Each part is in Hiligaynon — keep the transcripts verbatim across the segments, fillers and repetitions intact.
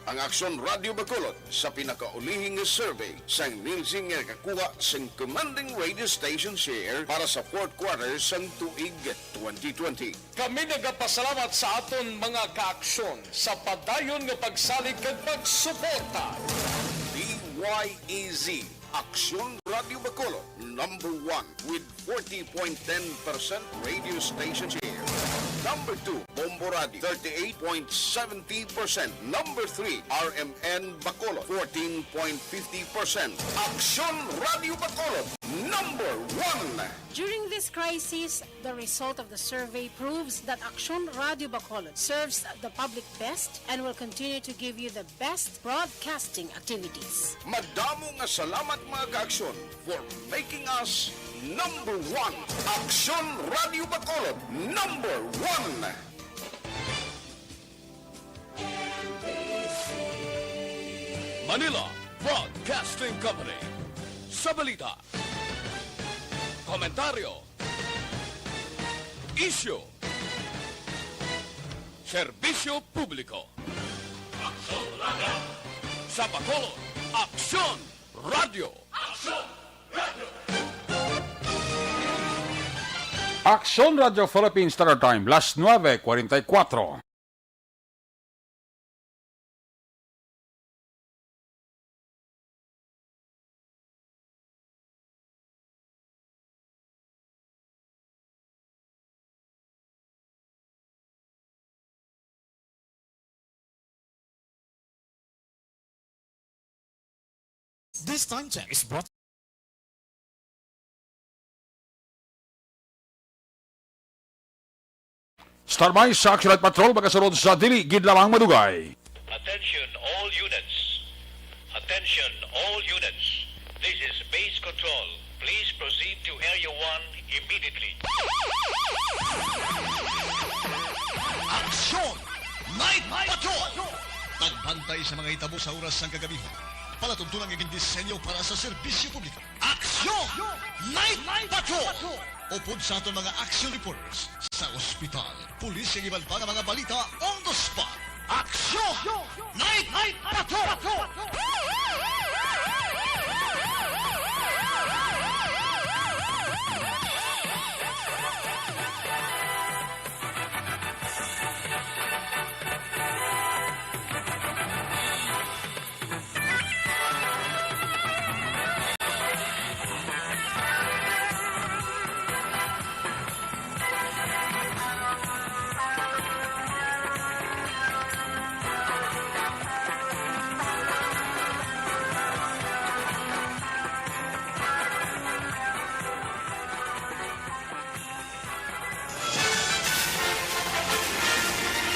Ang Aksyon Radio Bacolod sa pinakaulihi nga survey sang Nielsen nga nakakuha sang commanding radio station share para sa fourth quarter sang tuig twenty twenty. Kami nagapasalamat sa aton mga kaaksyon sa padayon nga pagsalig kag pagsuporta. D Y E Z, Aksyon Radio Bacolod, number one with forty point ten percent radio station share. Number two, Bombo Radio, thirty-eight point seventy percent. Number three, R M N Bacolod, fourteen point fifty percent. Aksyon Radio Bacolod, number one. During this crisis, the result of the survey proves that Aksyon Radio Bacolod serves the public best and will continue to give you the best broadcasting activities. Madamo nga salamat, mga kaaksyon, for making us number one. Aksyon Radio Bacolod, number one. Manila Broadcasting Company. Sa balita, komentaryo, isyu, serbisyo publiko. Aksyon Radio. Sa Bacolod, Aksyon Radio. Aksyon Radio. Aksyon Radio Philippines Standard Time, las nueve cuarenta y cuatro. This time check is brought Standby sa Action Night Patrol, magasunod sa dili gid lamang madugay. Attention all units. Attention all units. This is base control. Please proceed to Area one immediately. Aksyon! Night Patrol! Pagbantay sa mga hitabo sa oras sang kagabihan. Palatuntunan nga gindisenyo para sa serbisyo publiko. Aksyon! Night Patrol! Upod sa aton mga action reporters sa ospital, pulis, kag iban pa nga mga balita on the spot. Aksyon! Night Patrol!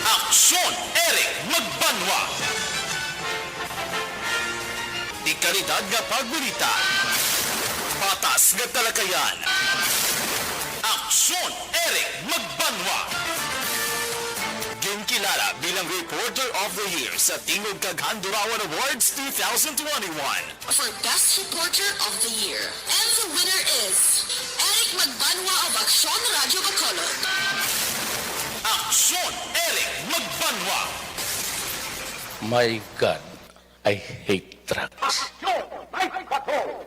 Aksyon, Eric Magbanwa. Di kalidad nga pagbalita. Patas nga talakayan. Aksyon, Eric Magbanwa. Ginkilala bilang Reporter of the Year sa Tingog kag Handurawan Awards two thousand twenty-one. For Best Reporter of the Year. And the winner is Eric Magbanwa of Aksyon Radio Bacolod. Aksyon, Eric Magbanwa. My God, I hate drugs. Aksyon, Night Patrol.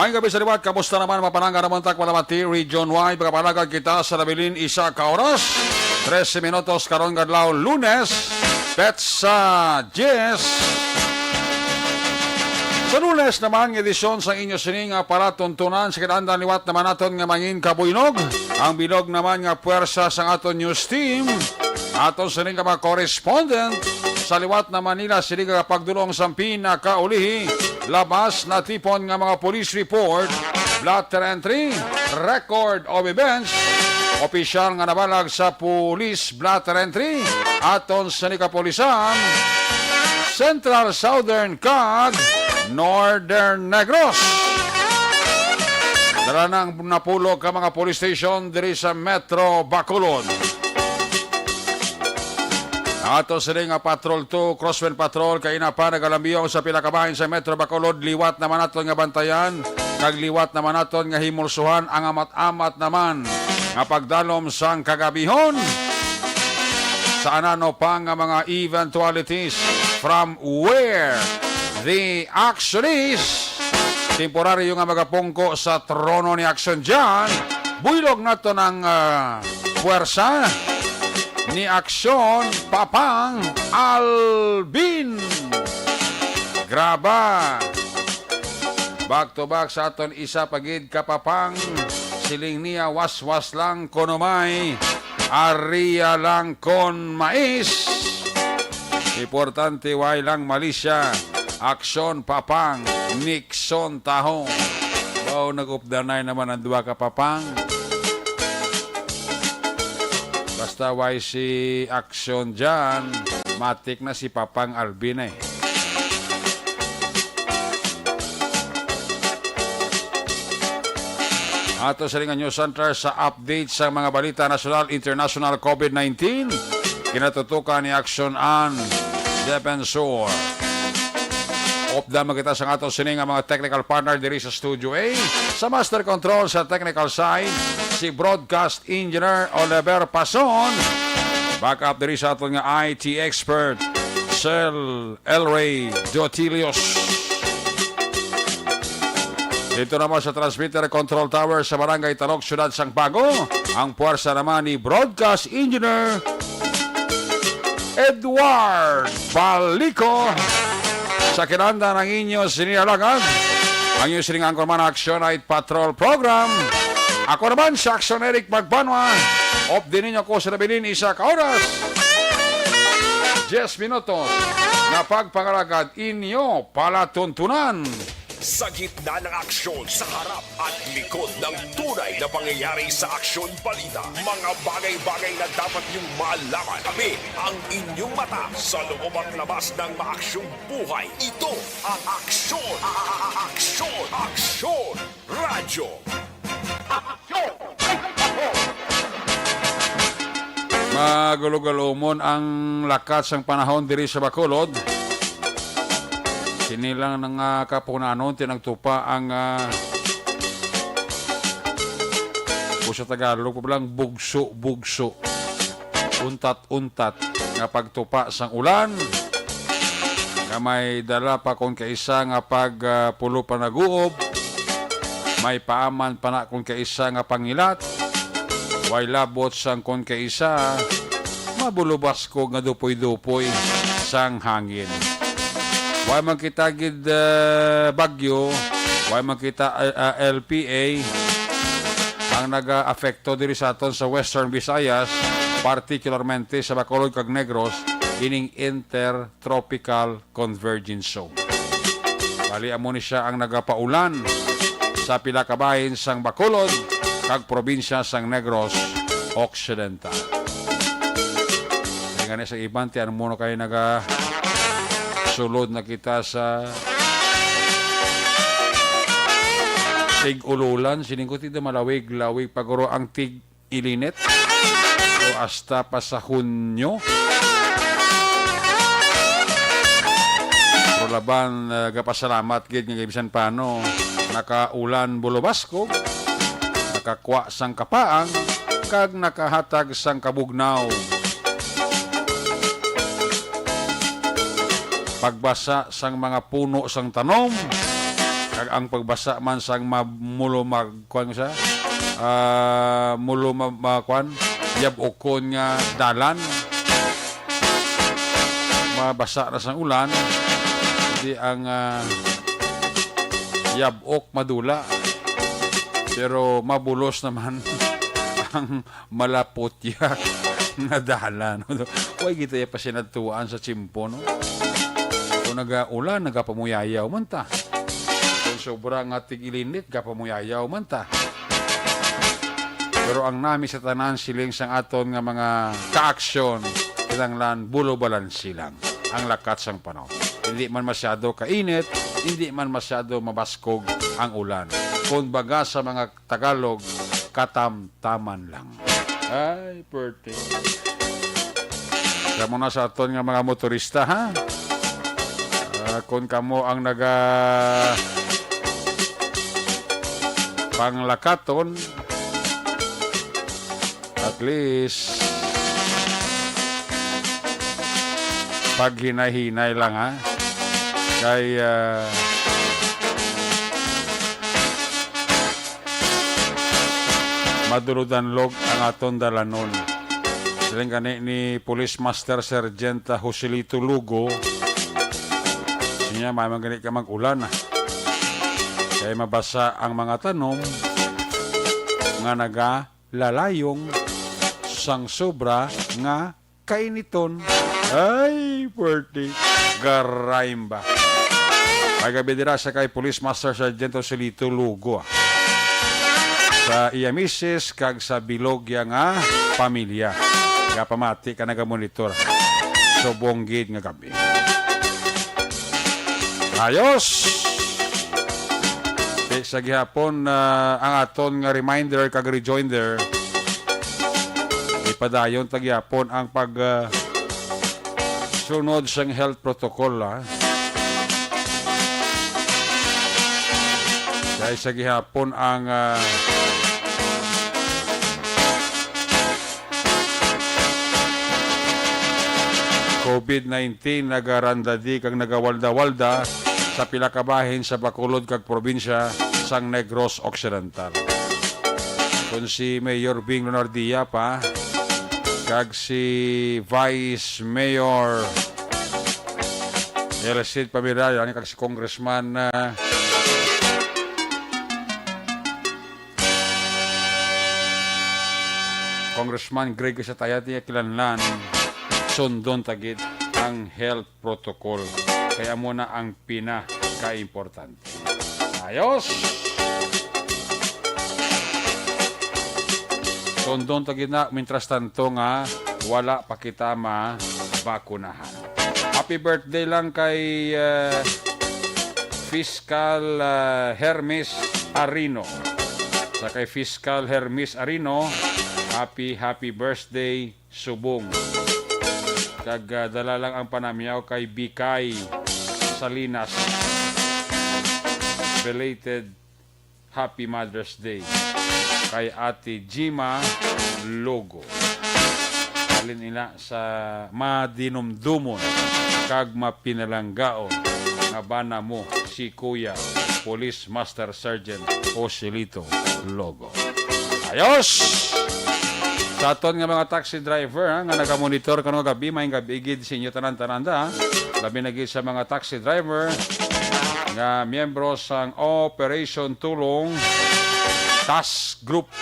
Maayong gabi sa liwat. Kamusta naman, mga palangga? Naman tak, Malabati, Region Y. Pagkapalagan kita sa nabilin isa ka oras. Trese minutos karon nga adlaw, Lunes, petsa diyes. Sa Lunes naman, edisyon sa inyo sining nga palatuntunan. Sa kinahanglan, liwat naman naton nga mangin kabuynog. Ang bilog naman nga puwersa sa aton news team. Aton sining nga mga correspondent sa liwat na Manila, sini nga pagdulong sang pinakaulihi, labas natipon nga mga police report blotter entry, record of events, opisyal nga nabalag sa police blotter entry, aton sa ni kapulisan, Central, Southern, kag Northern Negros. Dala nang napulo ka mga police station diri sa Metro Bacolod. Ato sini nga Patrol two, Crosswind Patrol, kay ina pa nagalambiyong sa pila ka bahin sa Metro Bacolod, liwat naman naton nga bantayan, kag liwat naman naton nga himulsuhan ang amat-amat naman nga pagdalom sang kagabihon. Sa anano pa nga mga eventualities from where the action is, temporaryo nga magapungko sa trono ni Action John, buylog naton ang, ah, puwersa ni Aksyon Papang Alvin. Graba. Back to back sa aton isa pa gid ka Papang. Siling niya, waswas lang kuno may, aria lang kon mais. Importante, way lang malisya. Aksyon Papang, Nixon taho. Wow, nag-updanay naman ang duha ka Papang. Basta way si Aksyon dyan, matik na si Papang Alvin eh. Ato sa Lingan News Center sa update sa mga balita nasyonal, international, COVID nineteen. Kinatutukan ni Action Ann Defensor. Upda man kita sa ato sini nga mga technical partner diri sa Studio A. Sa master control sa technical side, si broadcast engineer Oliver Pason. Backup diri sa aton nga I T expert, Sir Elray Dotilios. Dito naman sa transmitter control tower sa Barangay Talok, Siyudad sang Bago, ang puwersa naman ni broadcast engineer Edward Balico. Sa kinanda ng inyo sinialagan, ang inyo sining anchorman, Action Night Patrol Program. Ako naman si Action Eric Magbanwa. Updi ninyo ko sa nabilin isa ka oras, diyes minutos na pagpangalagad inyo palatuntunan. Sa gitna ng aksyon, sa harap at likod ng tunay na pangyayari sa aksyon balita, mga bagay-bagay na dapat niyong malaman. Kami ang inyong mata sa loob at labas ng maaksyong buhay. Ito ang Aksyon, a-, a-, a-, Aksyon, Aksyon Radyo. Magulo-galumon ang lakat sang panahon diri sa Bacolod. Sini lang nga kapunanon tinagtupa ang, ah, o sa Tagalog pa lang, bugso-bugso, untat-untat nga pagtupa sang ulan, nga may dala pa kon kaisa nga pag, ah, pulo pa naguob, may paaman pa na kon kaisa nga pangilat, way labot sang kon kaisa mabulubaskog nga dupoy-dupoy sang hangin. Way man kita gid, ah, bagyo, way man kita, ah, ah, L P A, ang nagaapekto diri sa aton sa Western Visayas, partikularmente sa Bacolod kag Negros, ining intertropical convergence zone. Bali, amo ni sia ang nagapaulan sa pila ka bahin sang Bacolod kag probinsya sang Negros Occidental. Kaya nga ni sa iban, ti ano mo na kayo naga-, sulod na kita sa tig-ululan, sining ko ti malawig-lawig paguro ang tig-ilinit. O hasta pa sa Hunyo. Pero laban, ah, gapasalamat gid nga bisan paano nakaulan bulubaskog, nakakwa sang kapaang, kag nakahatag sang kabugnaw. Pagbasa sang mga puno sang tanom, kag ang pagbasa man sang mamulumag-, kuwan siya, ah, muluma-, ma-, kuwan, yab-ukon nga dalan. Mabasa na sang ulan, di ang, ah, yab-ok madula. Pero mabulos naman ang malaputya nga dalan. Way kita ya pasinadtuan sa tiyempo, no? Kung nagaulan, nagapamuyayaw man ta. Kung sobra nga tig-ilinit, gapamuyayaw man ta. Pero ang nami sa tanan, siling sang aton nga mga kaaksyon, kinahanglan bulo-balansi lang ang lakat sang panahon. Hindi man masyado kainit, hindi man masyado mabaskog ang ulan. Kung baga sa mga Tagalog, katamtaman lang. Ay, perte. Kamo na sa aton nga mga motorista, ha? Ah, kung kamo ang naga panglakaton, at least, paghinay-hinay lang, ha? Kay, ah, maduludan log ang aton dalanon. Siling gani ni Police Master Sergeant, ah, Joselito Lugo, siya, "May man gani ka mag-ulan, ah. Kay mabasa ang mga tanom nga nagalalayong sang sobra nga kainiton." Ay, pwerte. Garaymba. May gabi dira sa kay Police Master Sergeant Joselito Lugo, ah, sa iya misis kag sa bilog ya nga pamilya. Gapamati ka nagamonitor. Subong gid nga gabi. Ayos! Di sa gihapon, ah, ang aton nga reminder kag rejoinder, ipadayon ta gihapon ang pag, ah, sunod sang health protocol, ah. Kay sa gihapon ang, ah, covid nineteen nagarandadi kag nagawalda-walda sa pila ka bahin sa Bacolod kag probinsya sang Negros Occidental. Kon si Mayor Bing Leonardia pa kag si Vice Mayor Elicid Pamilayan kag si Congressman, ah, Congressman Greg Satayat, iya kilanlan, sundon ta gid ang health protocol. Kay amo na ang pinakaimportante. Ayos! Sundon ta gid na, mientras tanto nga wala pa kita mabakunahan. Happy birthday lang kay, ah, Fiscal, ah, Hermes Arino. Sa kay Fiscal Hermes Arino, happy, happy birthday, subong. Kag, ah, dala lang ang panamyaw kay Bikay Salinas. Belated Happy Mother's Day kay Ate Jima Logo. Halin ina sa madinumdumon kag mapinalanggaon nga bana mo, si Kuya Police Master Sergeant Joselito Logo. Ayos! Sa aton nga mga taxi driver, ha, nga nagamonitor karon nga gabi, maayong gabi gid sa inyo tanan-tanan, ha. Labi na gid sa mga taxi driver nga miyembro sang Operation Tulong Task Group,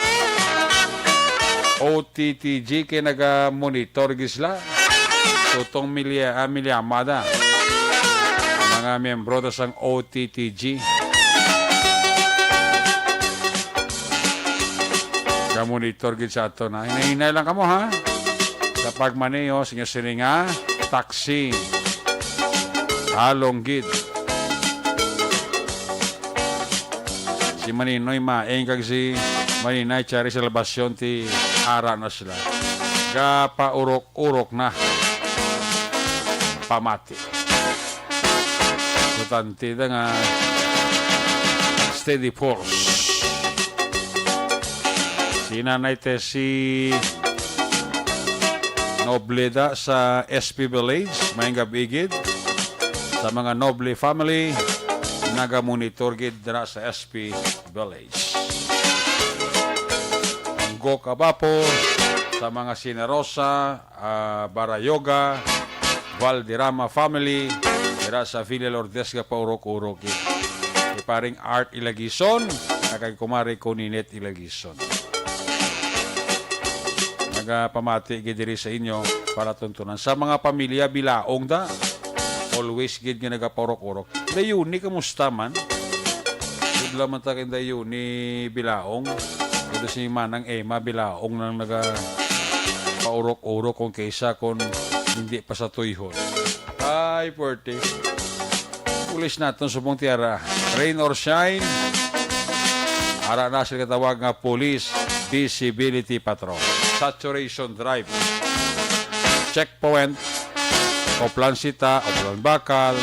O T T G, kay nagamonitor gid sila. Tutong milya-, ah, milyamada mga miyembro ta sang O T T G. Gamonitor gid sa ato na. Hinay-hinay lang kamo, ha? Sa pagmaneho sa inyo sini nga taxi. Halong gid. Si Maninoy Maeng kag si Maninay Cherry Salvacion ti ara na sila. Gapaurok-urok na. Pamati. Importante da nga steady force. Si Nanay Tessie Noble da sa S P Village, maayong gabi gid. Sa mga Noble family, nagamonitor gid dira sa S P Village. Ang Gok Abapo, sa mga Sina Rosa, ah, Barayoga, Valderrama family, dira sa Villa Lourdes, gapaurok-urok gid. Kay Paring Art Ilagison, kag kay Kumare Coninet Ilagison. Nagapamati gid diri sa inyo, palatuntunan. Sa mga pamilya Bilaong da, always gid nga nagapaurok-urok. Leonie, kamusta man? Budla man ta kay Inday Yuni Bilaong. Pero si Manang Emma Bilaong nang naga paurok-urok kung kaysa kung hindi pa sa tuyhon. Ay, puwerte. Pulis naton subong tiyara. Rain or shine. Ara na sila tawag nga Police Visibility Patrol. Saturation Drive. Checkpoint. Oplan Sita, Oplan Bakal.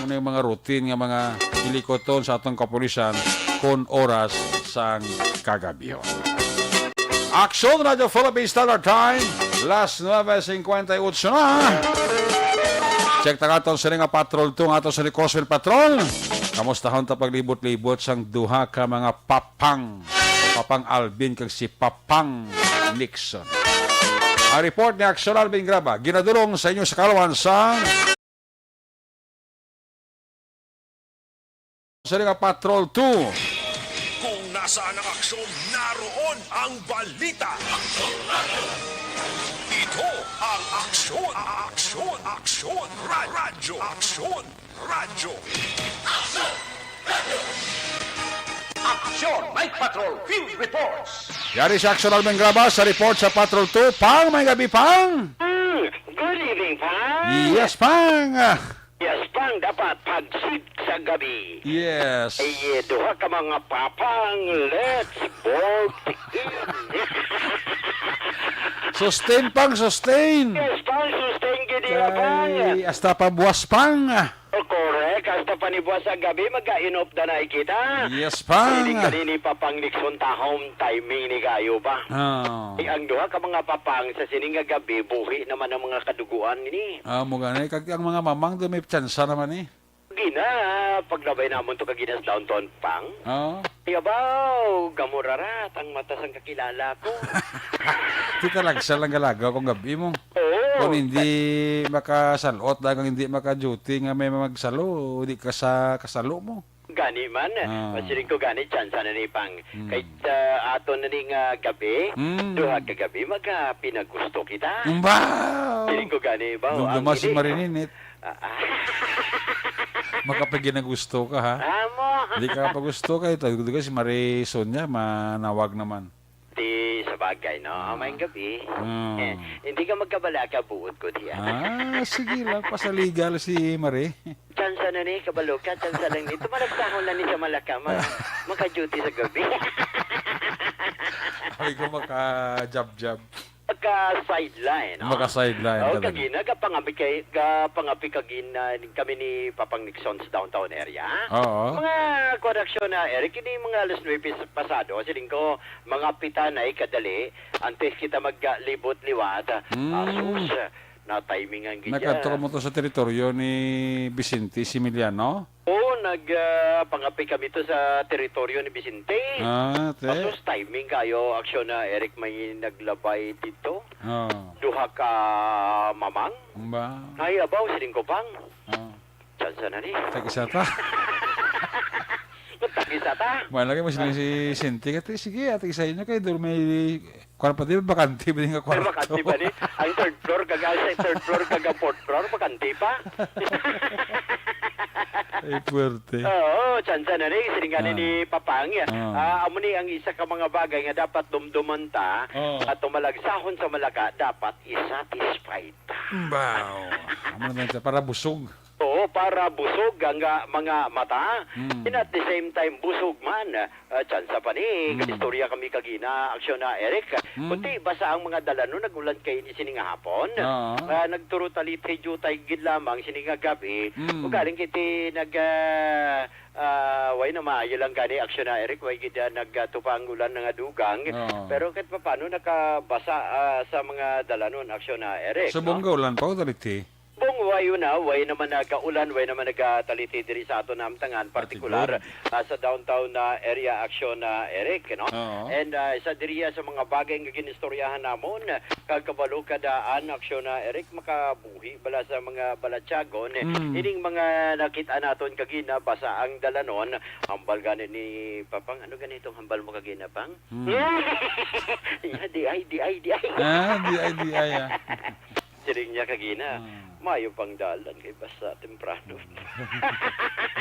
Muna yung mga routine nga mga hilikoton sa atong kapulisan kung oras sang kagabyo. Aksyon, Radyo Philippine Standard Time. Las nueve cincuenta y ocho na. Check ta katon sini nga Patrol two, nga ato sini Cosville Patrol. Kamustahon ta paglibot-libot sang duha ka mga papang. Papang Alvin kag si Papang Nixon. Ang report ni Aksyon Alvin Graba, ginadulong sa inyo sa kalawan sa Sini nga Patrol two. Kung nasaan ang aksyon, naroon ang balita. Ito ang Aksyon, Aksyon, Aksyon, Ra-, Radyo, Aksyon, Radyo. Aksyon, Night Patrol Field Reports. Yari si Aksyon Alvin Graba sa report sa Patrol two. Pang, may gabi, Pang. Mm, good evening, Pang. Yes, Pang. Yes, Pang, dapat pagsid sa gabi. Yes. Ay, eh, duha ka mga papang, let's bolt in. Sustain, Pang, sustain. Yes, Pang, sustain gid iya, Pang. Kay hasta pa buwas, Pang. Oh, correct. Hasta pa ni buwas sa gabi, magka-inop na na kita. Yes, Pang. Hindi ka rin ipapanglikson tahom timing ni kayo ba? Oh. Ay, ang duha ka mga papang sa sining nga gabi, buhi naman ang mga kaduguan ini. Ah, mo gani. Kag ang mga mamang doon may tsansa naman eh. Gina, paglabay namon to kaginas downtown, Pang. Oo. Ay, abaw, gamurarat ang mata sang kakilala ko. Kita lang siya lang galagaw kung gabi mo. Oo. Kung hindi makasalot, kung hindi maka-duty nga may magsalo, di ka sa kasalo mo. Gani man, Ah. masiling ko gani, tsansa na ni Pang. Hmm. Kahit, ah, ato na ni nga gabi, Hmm. duha ka gabi, magka pinagusto kita. Umbaw! Siling ko gani, ba, Dumduma ang si ini. Marininit. Ah, ah. Makapaginagusto ka, ha? Amo. Di ka pagusto kay tawag ka si Marie Sonia, manawag naman. Di sa bagay, no? Ah. Maayong gabi. Ah. Eh, hindi ka magkabalaka, buot ko diyan. Ah, sige lang, pasaligal si Marie. Tsansa na ni, kabalo ka, tsansa lang ni. Tumalagsahon na ni sa Malaka, ma-, maka-duty sa gabi. Sabi ko, maka-jab-jab. Maka-sideline, no? Maka-sideline Oh, talaga. Kagina, gapangapi kay, gapangapi kagina kami ni Papang Nixon sa downtown area. Oo. Mga kuwan aksyon na, Eric, ini mga alas nuwebe sa pasado, siling ko, mga pitanay kadali, antes kita maglibot liwat. Mm. Asus, na-timingan gid Nagkadto ka mo to sa teritoryo ni Vicente Similiano? Oo, nag, ah, pangapi kami to sa teritoryo ni Vicente. Ah, te. Asus, timing kayo, aksyon na Eric, may naglabay dito. Oh. Duha ka mamang. Ba? Ay, abaw, siling ko, Pang. Oh. Tsansa na ni. Tag-isa ta. Tag-isa ta. Malaki mo sila si Sinti. Kati, sige, ate, isa inyo kay doon may, kuwan pa, di ba, bakante ba yung May kwarto? Bakante ba ni? Ang third floor, kag, ang third floor, kag ang fourth floor, bakante pa. Ay, puwerte. Oo, tsansa na ni, siling nga ni Ah. ni Papang. Ah. Ah, amo ni ang isa ka mga bagay nga dapat dumduman ta, Oh. at tumalagsahon sa Malaka, dapat i-satisfied ta. Baw. Amo naman siya, para busog. Oo, para busog ang, ah, mga mata. Mm. And at the same time, busog man. Ah, tsansa pa ni, Mm. kag-istorya kami kagina, aksyon na, Eric. Mm. Kunti, basa ang mga dalanon, nag-ulan kay ni sining hapon. Oo. Ah, nagturo talit, jutay gid lamang sining nga gabi. Mm. Ugaling kiti nag, ah, ah, way na maayo lang gani, aksyon na, Eric, way gid, ah, nagtupa ang ulan nga dugang. Oo. Pero kahit papaano nakabasa, ah, sa mga dalanon, aksyon na, Eric, Subong no? Nga ulan pa, o, talit, eh. Bong, way una, way naman nagaulan, way naman nagataliti diri sa aton na amtangan, Ati partikular, God. Ah, sa downtown na area, aksyon na, Eric, no? Oo. And, ah, isa diri sa mga bagay nga ginistoryahan namon, kag kabalo ka daan, aksyon na, Eric, makabuhi bala sa mga balatyagon, eh, Mm. ining mga nakita naton kagina, basa ang dalanon, hambal gani ni Papang, ano gani itong hambal mo kagina, Pang? Mm. Di ay, di ay, di ay. Ah, di ay, di ay, ah. Siling niya kagina, Ah. "Mayo pang dalan kay basa temprano."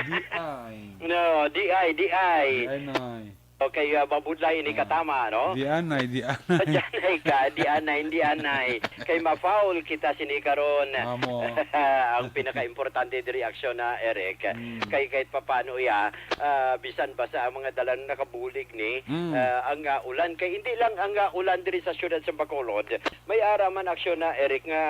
Di ay. No, di ay, di ay. Di ay, nay. Okay, ah, mabudlay ini Ah. katama, no? Di anay, di anay. Di anay ka, di anay, di anay. Kay ma-foul kita sini karon. Amo. Ang pinakaimportante diri, aksyon na, Eric. Mm. Kay kahit papano iya, ah, bisan basa ang mga dalan nakabulig ni, Mm. ah, ang, ah, ulan. Kay hindi lang ang, ah, ulan diri sa siyudad sa Bacolod. May ara man, aksyon na, Eric, nga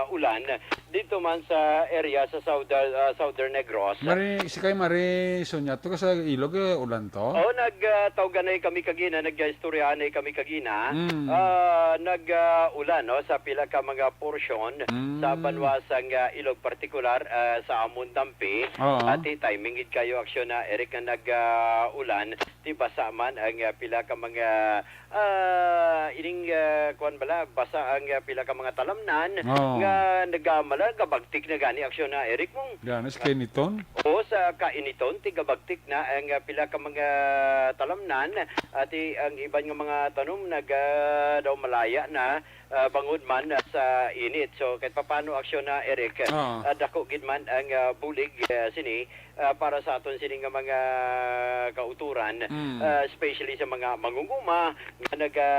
ulan dito man sa area sa Southern, ah, Southern Negros. Mari, si kay Mari Sonia, to ka sa ilog, eh, ulan to? Oo, nag, ah, tawganay kami kagina, nag-istoryahanay kami kagina. Mm. Ah, nag, ah, ulan, no, sa pila ka mga porsyon Mm. sa banwa sang, ah, ilog, partikular, ah, sa amon Dampi. Oo. Ati timing gid kayo, aksyon na, Eric, nga nag, ah, ulan. Ti basa man ang, ah, pila ka mga, ah, ining, ah, kuwan bala, basa ang, ah, pila ka mga talamnan Oo. nga nagamala, gabagtik na gani, aksyon na, Eric, mong Gani sa kainiton? Oo, sa kainiton, tigabagtik na ang, ah, pila ka mga talamnan. Ati ang iban nga mga tanom naga daw malaya na, ah, bangod man sa init. So, kahit papano, aksyon na, Eric, Oo. ah, dako gid man ang, ah, bulig, ah, sini, ah, para sa aton sini nga mga kauturan, Mm. ah, especially sa mga mangunguma nga naga,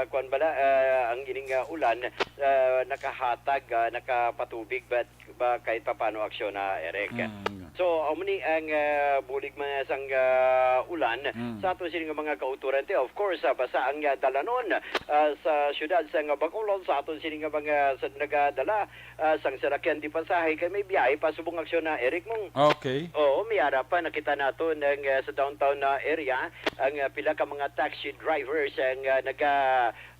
kuwan bala, ah, ang ining, ah, ulan, ah, nakahatag, ah, nakapatubig ba, ba kahit papano, aksyon na, Eric. Mm. So, amo ni ang, ah, bulig man sang, ah, ulan Mm. sa aton sini nga mga kauturan. Te, of course, ah, basa ang, ah, dalanon, ah, sa siyudad sa nga Bacolod sa aton sini nga mga sa, nagadala, ah, sang salakyan di pasahe kay may biyahe pa subong, aksyon na, Eric, mong Okay. Oo, may ara pa nakita nato nang, ah, sa downtown na area ang, ah, pila ka mga taxi drivers ang, ah, naga,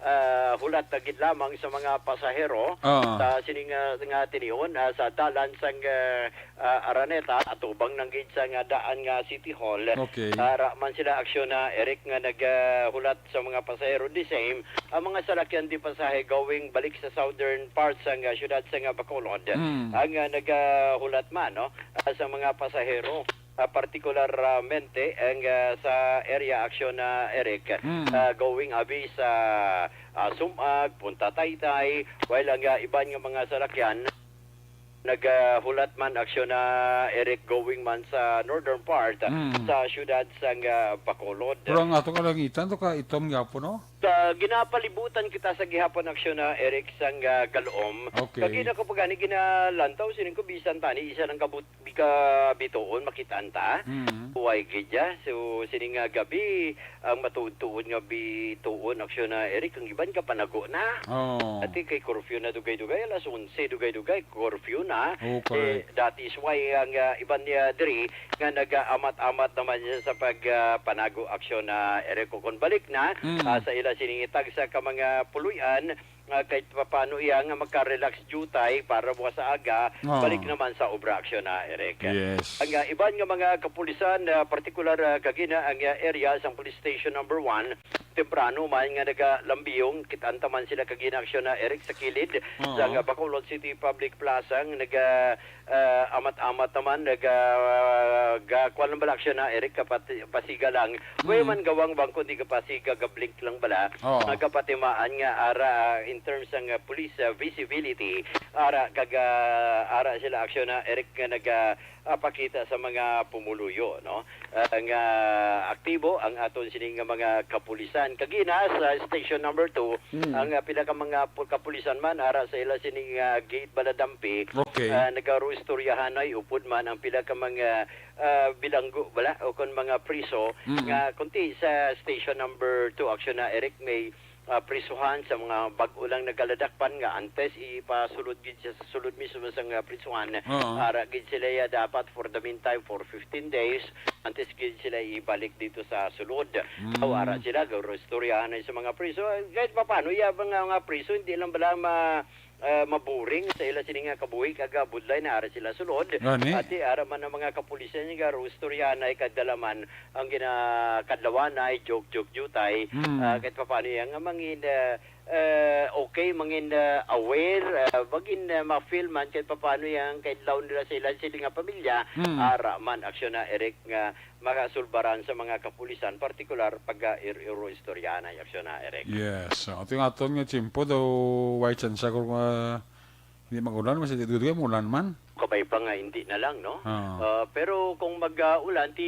ah, hulat na gid lamang sa mga pasahero Ah. sa sining, ah, nga tinion, ah, sa dalan sang, ah, ah, Araneta, atubang nang gid sa nga daan nga City Hall. Okay. Ara man sila, aksyon na, Eric, nga nag, ah, hulat sa mga pasahero. The same, ang mga salakyan di pasahe going balik sa southern part sa nga syudad sa nga Bacolod. Mm. Ang, ah, nagahulat man, no, ah, sa mga pasahero, ah, partikularmente ang, ah, sa area, aksyon na, Eric, Mm. ah, going abi sa, ah, Sumag, Punta Taytay, while ang, ah, iban nga mga salakyan nagahulat man, aksyon na, Eric, going man sa northern part Mm. sa syudad sang, ah, Bacolod. Pero ang atong kalangitan to ka itom gihapon, no? Sa ginapalibutan kita sa gihapon, aksyon na, Eric, sang, ah, Galom. Okay. Kag ina ko pa gani ginalantaw, sining ko bisan tani isa lang ka but-, ka bituon makitaan ta. Mm. Huway gid ya. So, sining nga gabi, ang matuod-tuod nga bituon, aksyon na, Eric, ang iban ka panago na. Oh. Ati kay curfew na dugay-dugay, alas onse dugay-dugay, curfew na. Oh, Eh, correct. that is why ang, ah, iban niya diri nga nag-aamat-amat naman siya sa pag, ah, panago, aksyon na, Eric, kung balik na, Mm. ah, sa ila sining itag sa ka mga puloy-an, nga kahit papaano iya nga maka-relax jutay para bukas sa aga, Oo. balik naman sa obra, aksyon na, Eric. Yes. Ang, ah, iban nga mga kapulisan, ah, partikular, ah, kagina ang, ah, area sang Police Station Number One, temprano man nga nagalambiyong, kit-an ta man sila kagina, aksyon na, Eric, sa kilid Oo. sang, ah, Bacolod City Public Plaza, nga naga, ah, amat-amat naman, naga, ga, kuwan lang bala, aksyon na, Eric, kapati-, pasiga lang. Way Mm. man gawang bangko, di kapasiga, ga-blink lang bala. Oo. Nagapatimaan nga ara, ah, in terms sang, ah, police, ah, visibility, ara, kag, ah, ara sila, aksyon na, Eric, nga naga, ah, pakita sa mga pumuluyo, no? Ah, nga aktibo ang aton sining nga mga kapulisan. Kagina sa Station Number Two, Mm. ang, ah, pila ka mga pu-, kapulisan man, ara sa ila sining, ah, gate bala dampi, Okay. ah, nagaruistoryahanay upod man ang pila ka mga, ah, bilanggo bala o kon mga priso Mm. nga kunti sa Station Number Two, aksyon na, Eric, may, ah, prisuhan sa mga bag-o lang nagaladakpan nga antes ipasulod gid siya sa sulod mismo sa nga prisuhan. Oo. Ara gid sila ya dapat for the meantime for fifteen days antes gid sila ibalik dito sa sulod. Mm. Aw, ara sila, garuistoryahanay sa mga priso. Kahit papaano, ya mga, mga priso, hindi lang bala ma-, ah, maboring sa ila sini nga kabuhi kag, ah, budlay na ara sila sulod. Gani? Ati ara man ang mga kapulisan nga garuistoryahanay kag dala man ang ginakadlawanay, joke-joke jutay. Mm. Ah, kahit papaano yan nga mangin, ah, ah, okay, mangin, ah, aware, ah, mangin, ah, ma-feel man kahit papaano yan kahit law nila sa ila sini nga pamilya, Mm. ara man, aksyon na, Eric, nga makasulbaran sa mga kapulisan, partikular pag, ah, ir-, iro istoryahan ang aksyon na, Eric. Yes. So, ating aton nga tiyempo daw, way chance ako nga Di mag-ulan, mas dugay-dugay, mulan man. Kabay pa nga, hindi na lang, no? Ah. Ah, pero kung mag, ah, ulan, ti,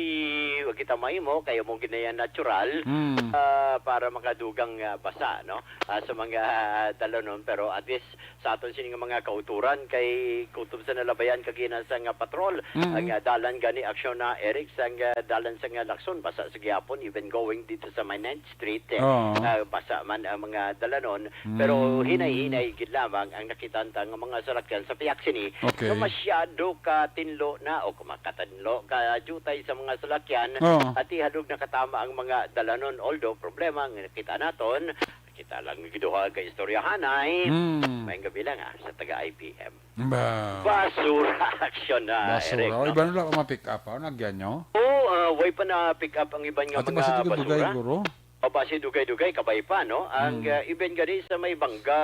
wag kita mahimo, kaya mo ginaya natural, Mm. ah, para makadugang, ah, basa, no? Ah, sa mga, ah, dalanon, pero at least sa aton sini nga mga kauturan, kay kutob sa nalabayan kagina sa nga patrol, Mm. ang, ah, dalan gani aksyon na, Eric, sa nga dalan sa nga Lacson, basa sa gihapon, even going dito sa may ninth Street, eh, Oo. ah, basa man ang mga dalanon, pero Mm. hinay-hinay gid lamang ang nakitanta nga mga salakyan sa pihak sini Okay. nga masyado ka tinlo na o kumakatinlo ka jutay sa mga salakyan Oo. at ihalog nakatama ang mga dalanon. Although, problema nga nakita naton, kita lang giduha ka istoryahanay. Mm. Maayong gabi lang, ah, sa taga I P M. Ba- Basura, aksyon na, Basura. Eric, O, no? Iba na lang ang mga pick-up, ah, nagyan nyo? Oo, ah, way pa na pick up ang iban nga Ate, mga basi dugay-dugay, basura. Guro. O, basi dugay-dugay, kabay pa, no? Ang, Mm. ah, even gani sa may Bangga,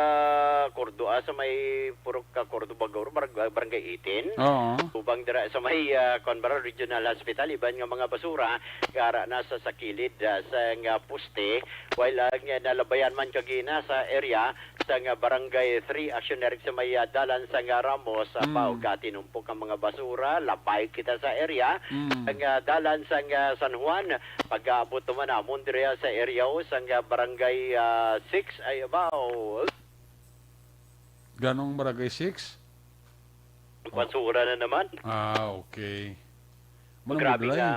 Cordua, sa may Purok ka Cordova, guro, barang-, barangay eighteen. Oo. Ubang dira sa may, ah, kuwan ba, Regional Hospital, iban nga mga basura, gara na sa, sa kilid, ah, sa nga poste, while, ah, nga nalabayan man kagina sa area, sa nga Barangay three, aksyon na rin sa may, ah, dalan sa nga Ramos, sa Mm. Pao, gatinumpok ang mga basura, labay kita sa area. Mm. Ang, ah, dalan sa nga San Juan, pag-aabot naman namon diri sa area o sa nga Barangay, ah, six, ay, abaw. Ganong Barangay six? Basura na naman. Ah, okay. Manong Grabe Budlay. nga,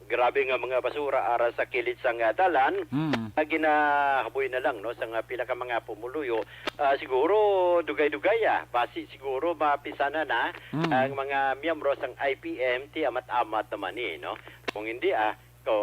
grabe nga mga basura ara sa kilid sang, ah, dalan. Mm. Nga ginahaboy na lang, no, sa nga pila ka mga pumuluyo. Ah, siguro dugay-dugay, ah. Basi siguro mapisanan na Mm. ang mga miyembro sang I P M, ti amat-amat naman ni, no? Kung hindi, ah, ko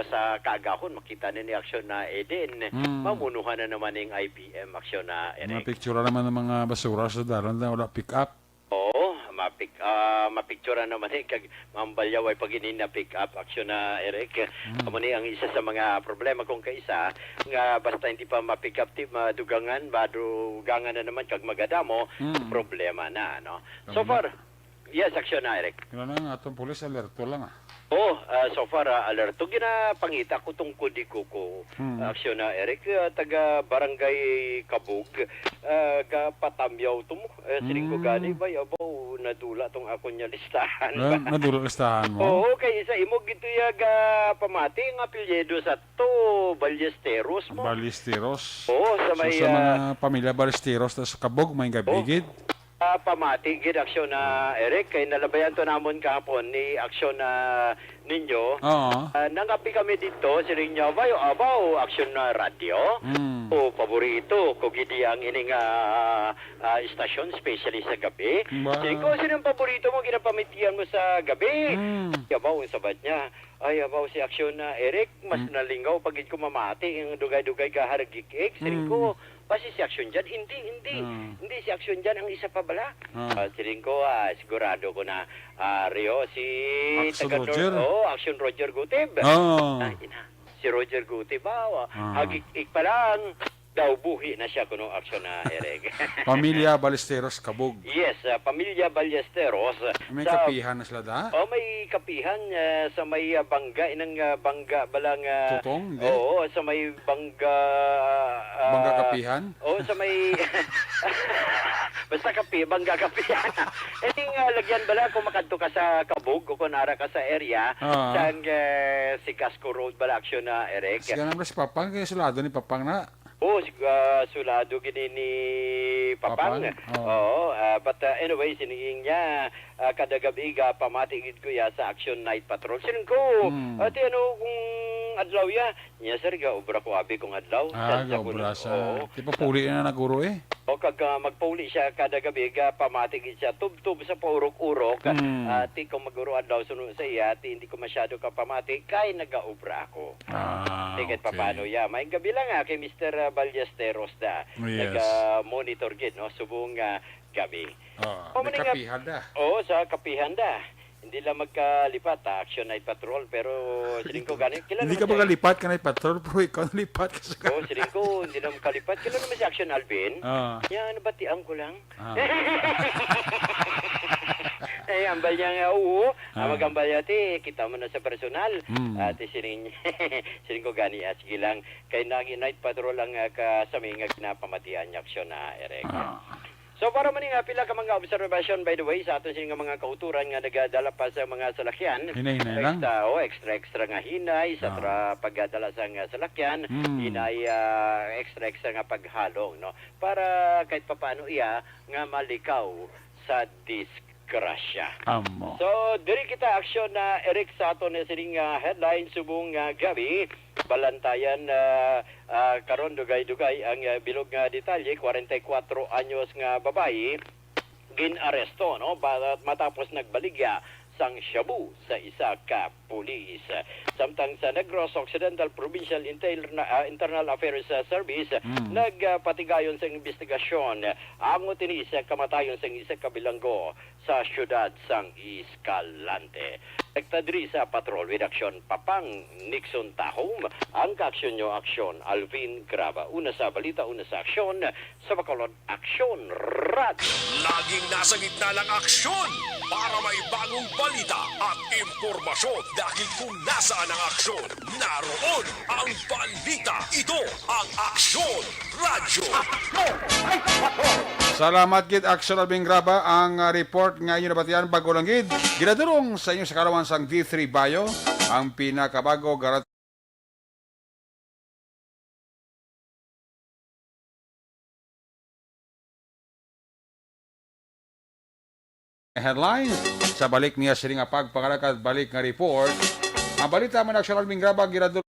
sa kaagahon, makita na ni aksyon na, eh, din, Mm. mamunuhan na naman ning I P M aksyon na, Mga Eric. picture naman ng mga basura sa dalan na wala pick up. Oo, mapik-, ah, mapicturan naman eh, kag mambalyaway pag ini na pick up action na, Eric. Mm. Amo ni ang isa sa mga problema kung kaisa nga basta hindi pa ma-pick up, ti madugangan, madugangan na naman kag magadamo, Mm. problema na, no? So Tama. far, yes, action na, Eric. Yun na nga, atong pulis, alerto lang, ah. Oh, ah, so far, ah, alerto. Ginapangita ko tong kudi ko ko. Hmm. Aksyon na, Eric, ah, taga Barangay Kabug, ah, gapatamyaw to mo. Eh, siling ko Hmm. gani, bay, abaw, nadula tong akon nga listahan Ah, ba? Nadula listahan mo? Oo, kay isa imo gituya ga pamati nga apelyido sa to, Ballesteros mo. Ballesteros. Oo, sa So, may, sa mga ah, pamilya Ballesteros, tas Kabug, may gabi Oh. gid? Ah, pamati gid aksyon na, Eric, kay nalabayan to namon kahapon ni aksyon na ninyo. Oo. Ah, nangapi kami dito, siling niya, "Abaw, abaw, aksyon na radyo." Mm. O, paborito ko gid ang ining, ah, ah, istasyon, especially sa gabi. Ba- Siling ko, "Sino ang paborito mo, ginapamitian mo sa gabi?" Mm. Yabaw, ang sabat niya. Ay, abaw, si aksyon na, Eric, mas Mm. nalingaw pag gid ko mamati ang dugay-dugay ka haragik-ik. Siling Mm. ko, Basi si Aksyon dyan? Hindi, hindi. Ah. Hindi si Aksyon dyan, ang isa pa bala. Ah. Ah, siling ko, ah, sigurado ko na, ah, Rio, si Aksyon taga Nor-, Roger? Oo, Aksyon Roger Gutib. Ah. Ah, ina, si Roger Gutib, ah, wa-, Ah. hagik-ik pa lang, daw buhi na siya kuno Aksyon na, Eric. Pamilya Ballesteros Kabug. Yes, ah, pamilya Ballesteros. May Sa kapihan na sila da? Oh, may kapihan, ah, sa may, ah, bangga, inang, ah, bangga bala nga Tutong, hindi? Oo, sa may bangga, ah, Bangga kapihan? Oo, sa may, basta kapi, bangga kapihan. Ining, ah, lagyan bala kung makadto ka sa Kabug o kung ara ka sa area, Ah. sang, eh, Sigasco Road bala, aksyon na, Eric. Sige naman si Papang, kaya sulado ni Papang na. Oo, si, ah, sulado gini ni Papang. Papang? Oo. Oo, ah, but, ah, anyway, siniging niya, ah, kada gabi ga pamati gid ko ya sa Action Night Patrol. Siling ko, Hmm. "Ate, ano kung adlaw ya?" Niya, "Sir, ga obra ko abi kung adlaw." Ah, Sa, sa ga obra kuno. sa Oo. Di pa puli na naguro eh. O kag, ah, magpauli siya kada gabi, ga pamati gid siya, tubtob sa paurok-urok. Hmm. Ah, ti kung maguro adlaw, suno sa iya, ti hindi ko masyado ka pamati, kay nagaobra ako. Ah, Ti kahit okay. papano, ya. May gabi lang, ah, kay Mister Ballesteros da. Yes. Naga-monitor gid, no? Subong, ah, gabi. Ah, O, may maning nga kapihan da. Oo, sa kapihan da. Hindi lang magkalipat, ah, Action Night Patrol, pero siling ko gani, kilala Hindi mo ka siya, eh. magkalipat ka Night Patrol, pero ikaw nalipat ka sa Oo, siling ko, hindi lang magkalipat. Kilala mo si Action Alvin? Ah. Yan, nabatian ko lang. Ah. Eh, ambal niya nga, oo. Ah, Ah. mag-ambal niya, ti, kita mo na sa personal. Hmm. Ah, ti, siling, siling ko gani, ah, sige lang. Kay nag-, Night Patrol ang, ah, ka, sa mga ginapamatian niya, Action na, Eric. Ah. So, para man nga pila ka mga obserbasyon, by the way, sa aton sini nga mga kautoran nga nagadala pa sa mga salakyan, Hinay-hinay lang. Extra, oh, extra, extra nga hinay sa Ah. tra-, pagdala sa nga salakyan, Mm. hinay, ah, extra, extra nga paghalong, no? Para kahit papaano iya nga malikaw sa disgrasya. Amo. So, diri kita aksyon na, Eric, sa aton na sining, ah, headline subong nga gabi. Balantayan, ah, ah, karon dugay-dugay ang, ah, bilog nga detalye. Kwarenta y kuwatro anyos nga babayi gin-aresto, no? Ba-, matapos nagbaligya sang shabu sa isa ka pulis. Samtang sa Negros Occidental Provincial Interna-, ah, Internal Affairs, ah, Service, Mm. nagpatigayon sa investigasyon angot ini sa kamatayon sang isa ka bilanggo sa siyudad sang Escalante. Rekta diri sa Patrol with Action, Papang Nixon Tahom, ang kaaksyon nyo, Aksyon Alvin Graba. Una sa balita, una sa aksyon, sa Bacolod, Aksyon Radyo. Laging nasa gitna ng aksyon para may bagong balita at impormasyon, dahil kung nasaan ang aksyon, naroon ang balita. Ito ang Aksyon Radyo. Salamat gid, Aksyon Alvin Graba. Ang, ah, report nga inyo nabatian, bago lang gid, ginadulong sa inyo sa kalawan sang D three Bio, ang pinakabago, garat- headlines. Sa balik niya sini nga pagpangalagad, balik nga report. Ang balita man, Aksyon Alvin Graba, ginadulong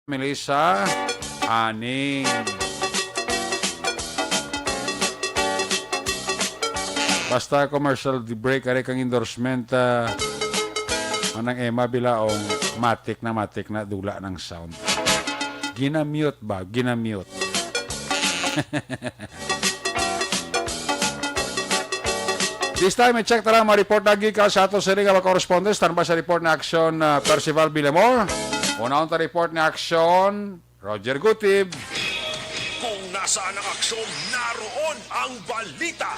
Melissa Aning. Basta commercial di break, are kang endorsement, ah, Manang Emma Bilaong, matik na, matik na, dula ng sound. Ginamute ba? Ginamute. This time, i-check ta lang mga report na gikan sa ato sini nga mga correspondent. Standby sa report ni Action, ah, Percival Villamor. Unahon ta report ni Action Roger Gutib. Kung nasaan ang aksyon, naroon ang balita.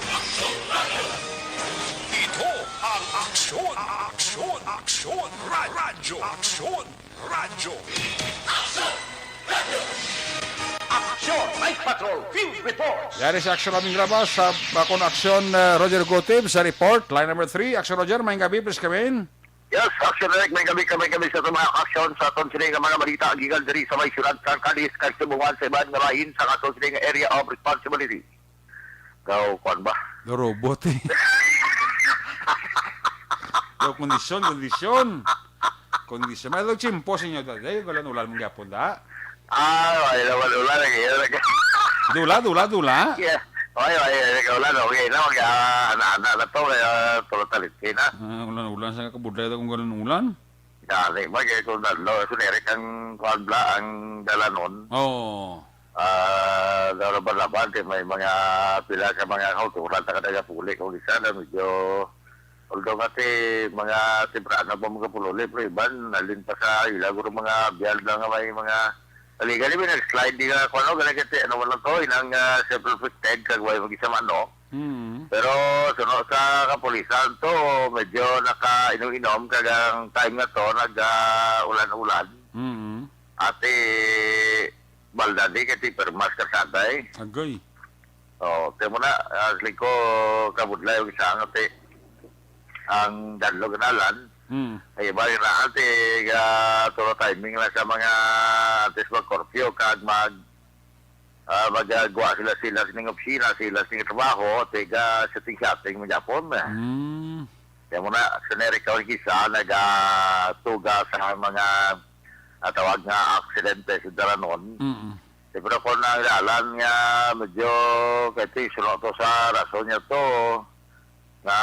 Ito ang Aksyon, Aksyon, Aksyon, Ra-, Radyo, Aksyon, Radyo. Action Night Patrol Field Reports. Yari sa Action Raming Rabas sa Bakon Action, uh, Roger Gutib sa report. Line number three, Action Roger, maayong gabi, please come in. Yes, Action Direct, maayong gabi, maayong gabi sa mga aksyon sa aton sini nga mga balita gikan diri sa may siyudad sa Cadiz, kag subong sa iban nga bahin sa aton sini nga area of responsibility. Daw, kwan ba? Daw robot eh. Daw kondisyon, kondisyon. Kondisyon. May daw tsimpo sa inyo, daw. Daw, ulan-ulan mong gyapon, da? Ah, wala naman ulan, eh. Dula, dula, dula. Yeah. Okay, okay, okay, ulan, okay na, mag, ah, ana, ana na to, kaya tulo talit, okay na. Ah, ulan-ulan, sa kabudlay daw kung ganun ulan. Dali, ba, kaya kung dalo, so, Eric, ang kwan bla, ang dalanon. Oo. Ah, laraban-laban, kay may mga pila ka mga kauturan sa kada puli. Kung isa na medyo, although nga ti mga temprano pa mga pululi, pero iban, nalin pa sa ila, guro mga biyal na nga may mga, gali-gali may nag-slide di nga, kung ano, gali kasi, ano man lang to, inang, ah, self-inflicted, kag way mag-isa man, no? Mm. Pero suno sa kapulisan to, medyo nakainom-inom, kag ang time nga to, nag, ah, ulan-ulan. Mm. Ate, Baldadi, kay ti permas kasagay. Agoy. Oh, kaya mo na, ah, sling ko kabudlay yung isa nga ti, ang danlog nalan. Mm. Ay, iba yung raan, ti, ah, turo timing lang sa mga, antes mag-curfew, kag mag, ah, magagawa sila, sila sining opisina, sila sining trabaho, tiga setting-setting mo Japon. Mm. Kaya mo na, sa Amerika, ang isa, nagatuga sa mga, ah, tawag nga aksidente sa dalanon. Mm. Eh, pero kung ang dalan nga medyo, kaya ito, suno to sa rason niya to, nga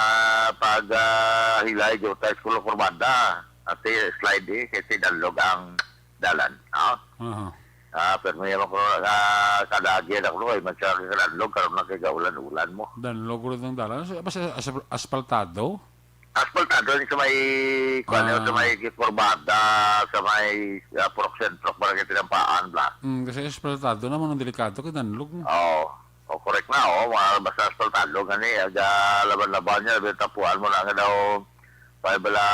pag, ah, hilay, jutay sa Kulo Kurbada, at slide eh, kasi danlog ang dalan. Ah? Aha. Ah, pero may ako, ah, kadagi na ko, eh, magsarang sa danlog, karon na kay gaulan-ulan mo. Danlog ko rin ang dalan. Sa, sa, sa, asfaltado? Asfaltado ni sa may, kuwan, Ah. sa may Kurbada, sa may, ah, Purok Sentro, Barangay Tinampaan, bla. Mm, kasi asfaltado naman ang delikado kay danlog, no? Oo. O, correct na, oh. Mga basta asfaltado, gani, aga, laban-laban niya, labi tapuan mo na nga daw, wala bala,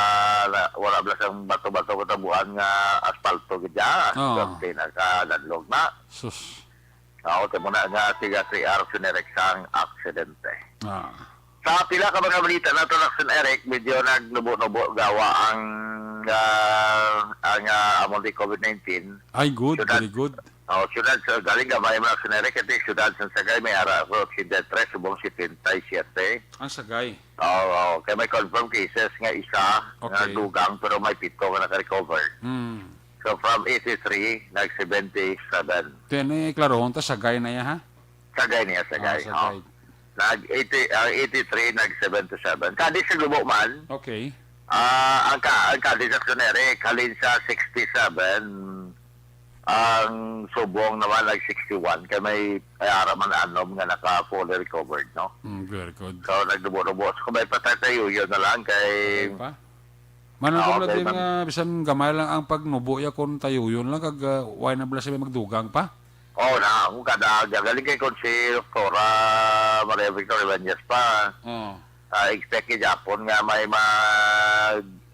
na, wala bala sang bato-bato katabuan nga asfalto gid, ah. Oo. Swerte na ka danlog na. Sus. Oo, kay mo na nga, tiga three hours, sinereksang aksidente. Ah. Sa pila ka mga balita nato, Lakson Eric, medyo nagnubo-nubo gawa ang, ah, ang, ah, among di COVID nineteen. Ay, good, Syudad, very good. Oh, syudad sa, galing gamay mo, Lakson Eric, kasi syudad sa Sagay, may ara ko, eighty-three, subong seventy-seven. Ang Sagay. Oo, oo. Kaya may confirmed cases nga isa nga Okay. dugang, pero may pito nga naka-recover. Hmm. So, from eighty-three, nag-seventy-seven. Kaya na, eh, klarohon ta, Sagay na iya, ha? Sagay niya, Sagay. Ah, Sagay. Oh. Nag eighty, ah, eighty-three, nag seventy-seven. Kadi sa Gubo man, Okay. ah, ang ka-, ang kadi sa Cloneric, halin sa sixty-seven, ang Subong naman, nag sixty-one. Kaya may, may ara man anom nga naka fully recovered, no? Mm, very good. So, nagdubo-dubo. So, may patatayo yun na lang kay Okay pa? Manang Ah, Comrade, okay, ma'am. Nga bisan gamay lang ang pagnubo ya kung tayuyon lang, kag, ah, why na bala siya may magdugang pa? Oo na, kung kada, galing kay kung si Doktora Maria Victoria Ibanez pa, Oo. ah, expect kay Japon nga may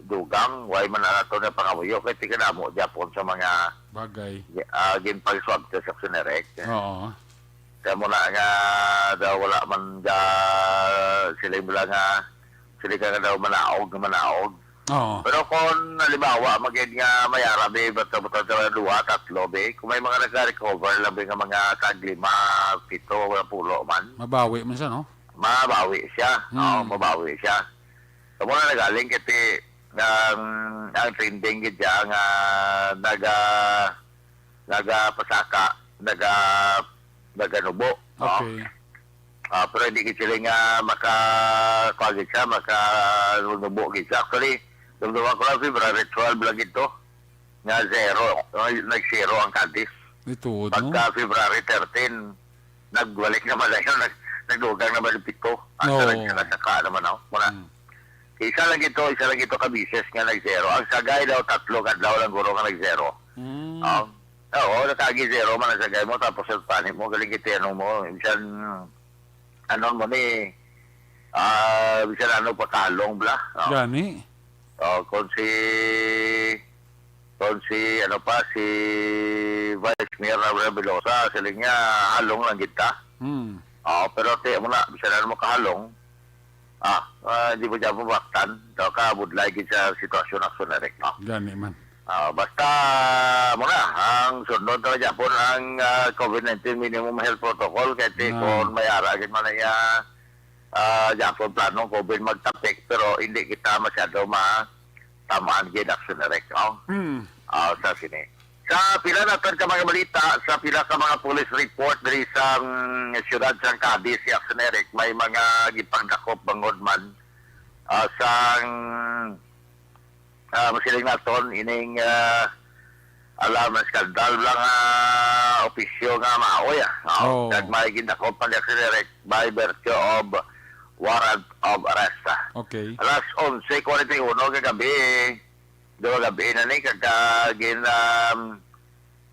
magdugang, why man na nato na pangamuyo, kay tigkadamo Japon sa mga, Bagay. ah, ginpag-swab test sa Cloneric. Oo. Kaya mo na nga daw wala man ga, sila yung wala nga, sila ka nga daw manaog, nga manaog. Oo. Pero kung halimbawa, magid nga may arabi, basta-basta sa duha, tatlo, be, kung may mga nagka-recover, labi nga mga tag lima, pito, wala pulo man. Mabawi man siya, no? Mabawi siya. Hmm. Oo, mabawi siya. Sa muna nagaling, kasi ang, ang trending gid siya nga naga, nagapasaka, naga-, naganubo, no? Okay. Ah, pero hindi gid sila nga maka, kuwan gid siya, makanubo gid siya. Actually, dumduman ko lang, February twelve lang ito, nga zero, no? Nag-zero ang Cadiz. Ito, no? Pagka February thirteen, nagbalik naman na yun, nag-, nagdugang naman yung pito. Asa Oo. lang siya, nasaka naman, no? Muna. Mm. Isa lang ito, isa lang ito ka beses nga nag-zero. Ang Sagay daw, tatlo ka adlaw lang guro nga nag-zero. Mm. Ah, oo, nakagi zero man ang Sagay mo, tapos ang panit mo, galing kiti, ano mo, minsan, ano mo ni, ah, minsan ano, pakalong bla, no? Gani. Oh, kung si, kung si, ano pa, si Vice Mayor Abraham Velosa, siling niya, halong lang kita. Hmm. Oh, pero ti mo na, bisan ano mo kahalong, ah, ah, di mo dyan mabaktan, daw ka budlay gid sa sitwasyon, Action Eric, no? Gani man. Ah, basta mo na, ang sundon talaga po ang, ah, COVID nineteen minimum health protocol, kay ti Ah. kung may ara gid man na iya, ah, Japon planong COVID magtapik, pero hindi kita masyado ma-, tamaan gid, Action Eric, no? Hmm. Ah, sa sini. Sa pila naton ka mga balita, sa pila ka mga police report diri sa, mm, siyudad sang Cadiz, si Action Eric, may mga gipangdakop bangod man, ah, sang, ah, masiling naton, ining, ah, alarm scandal lang, ah, opisyo nga maoy, ah. Oh, Oo. Kag may gindakop man ni Action Eric by virtue of warrant of arrest, ah. Okay. Alas onse forty-one kagabi, duha gabi na ni, kag, ah, gin, um,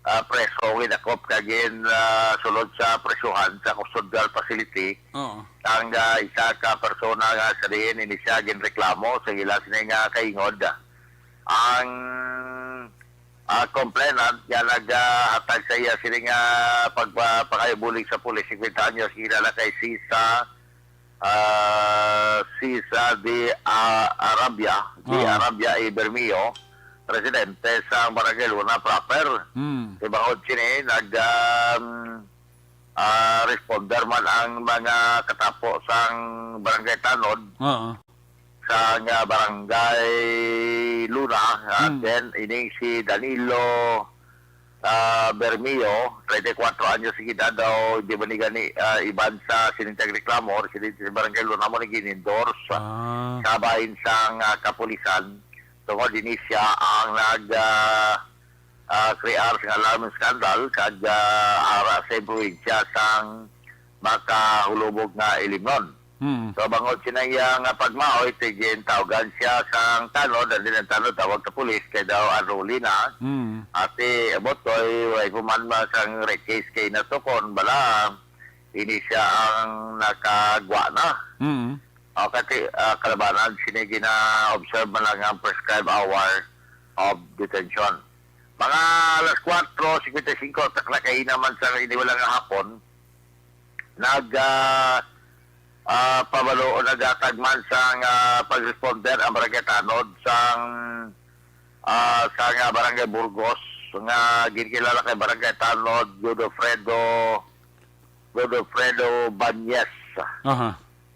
ah, preso, gindakop, kag gin, ah, sulod sa presuhan sa custodial facility. Oo. Ang, ah, isa ka persona nga sa diin ini siya ginreklamo sa ila sini nga kaingod. Ang, ah, complainant nga naghatag sa iya sini nga pagpa-, pangayubulig sa pulis, singkwenta anyos, kilala kay Sisa, ah, Sisa de, ah, Arabia, de Oo. Arabia y Bermeo, residente sa Barangay Luna proper. Hmm. Tibangod sini, nag, um, ah, responder man ang mga katapo sang Barangay Tanod Oo. sa nga Barangay Luna, ah, Hmm. then ining si Danilo, ah, Bermeo, treinta y cuatro anyos ang edad daw, di ba ni gani, ah, iban sa sinintag reklamo, residente sa Barangay Luna mo nag-endorse Ah. sa bahin sang, ah, kapulisan. Tungod ini siya ang nag, ah, ah, crear sang alarm scandal kag, ah, ara sa impluwensya sang makahulubog nga ilimnon. Mm. So, bangod sina iya nga pagmaoy, ti gintawgan siya sang tanod, and then ang tanod tawag sa pulis kay daw unruly na. Mm. Ati, abotoy, way pa man ba sang rape case kay natukon, bala, ini siya ang nakagwa na. Mm. O, kati, ah, kalabanan, sini gina-observe man lang ang prescribed hour of detention. Mga alas kuwatro singkwenta y singko, takla kaina man sa iniwala nga hapon, nag, ah, ah, pabalo o naghatag man sang, ah, pag-responder ang Barangay Tanod sang, ah, sang, ah, Barangay Burgos nga ginkilala kay Barangay Tanod, Godofredo, Godofredo Banyes. Aha.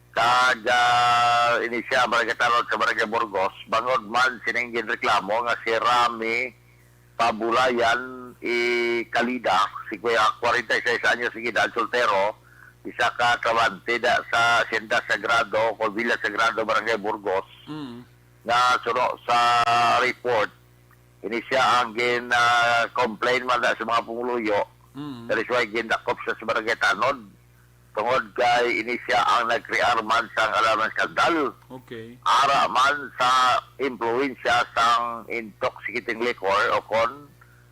Kag, ah, ini siya, Barangay Tanod sa Barangay Burgos, bangod man sining ginreklamo nga si Rami Pabulayan y Calida, si Kuya, kwarenta y seis anyos ang edad, soltero, isa ka trabahante da sa Hacienda Sagrado, o Villa Sagrado, Barangay Burgos, Mm. nga suno sa report, ini siya ang gin, ah, complain man da sa mga pumuluyo. Mm. That is why gindakop sa, sa Barangay Tanod. Tungod kay ini siya ang nag-crear man sang alarm skandal. Okay. Ara man sa impluwensya sang intoxicating liquor o kon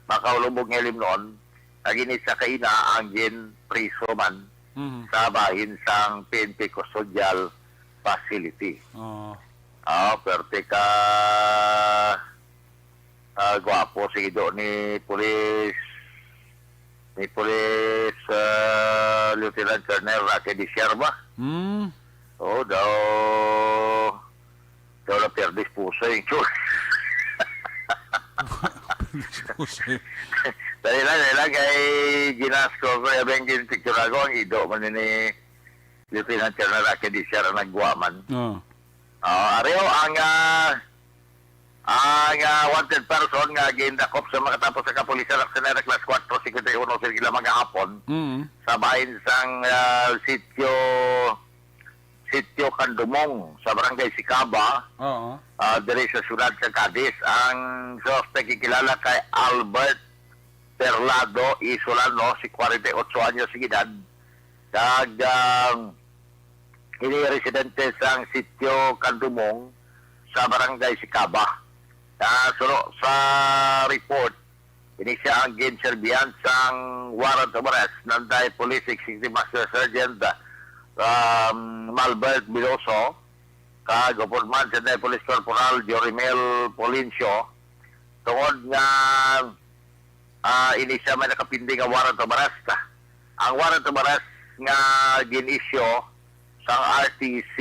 makahulubog nga ilimnon, kag ini sa kaina ang ginpriso man Mhm. sa bahin sang P N P custodial facility. Oo. Ah, perte ka, ah, gwapo sa ido ni Police, ni Police, ah, Lieutenant Colonel Rocky Diciar ba? Hmm. Oo, daw, daw na perdi puso yung church. Puso. Dali lang, dali lang, kay ginasko ko, yung ginpicture ako, ang ido man ni Lieutenant Colonel Rocky Diciar ang nagwa man. Oo. Ah, ariyo ang, ah, Ang, ah, wanted person nga gindakop sa makatapos sa kapulisan, Action Area Class four fifty-one, sige lamang gahapon, Mm. sa bahin sang, ah, sitio, sitio Candumong sa Barangay Sicaba, Oo. ah, diri sa siyudad sa Cadiz. Ang suspect gikilala kay Albert Perlado Isolano, si kwarenta y ocho anyos sa edad, kag, ah, ini residente sang sitio Candumong sa Barangay Sicaba. Ah, suno sa report, ini siya ang ginserbihan sang warrant of arrest nanday Police Executive Master Sergeant, um, Malbert Biloso, kag upod man sa Police Corporal Jorimel Polincio, tungod nga, ah, ini siya may nakapinding nga warrant of arrest. Ang warrant of arrest nga gin-issue sang R T C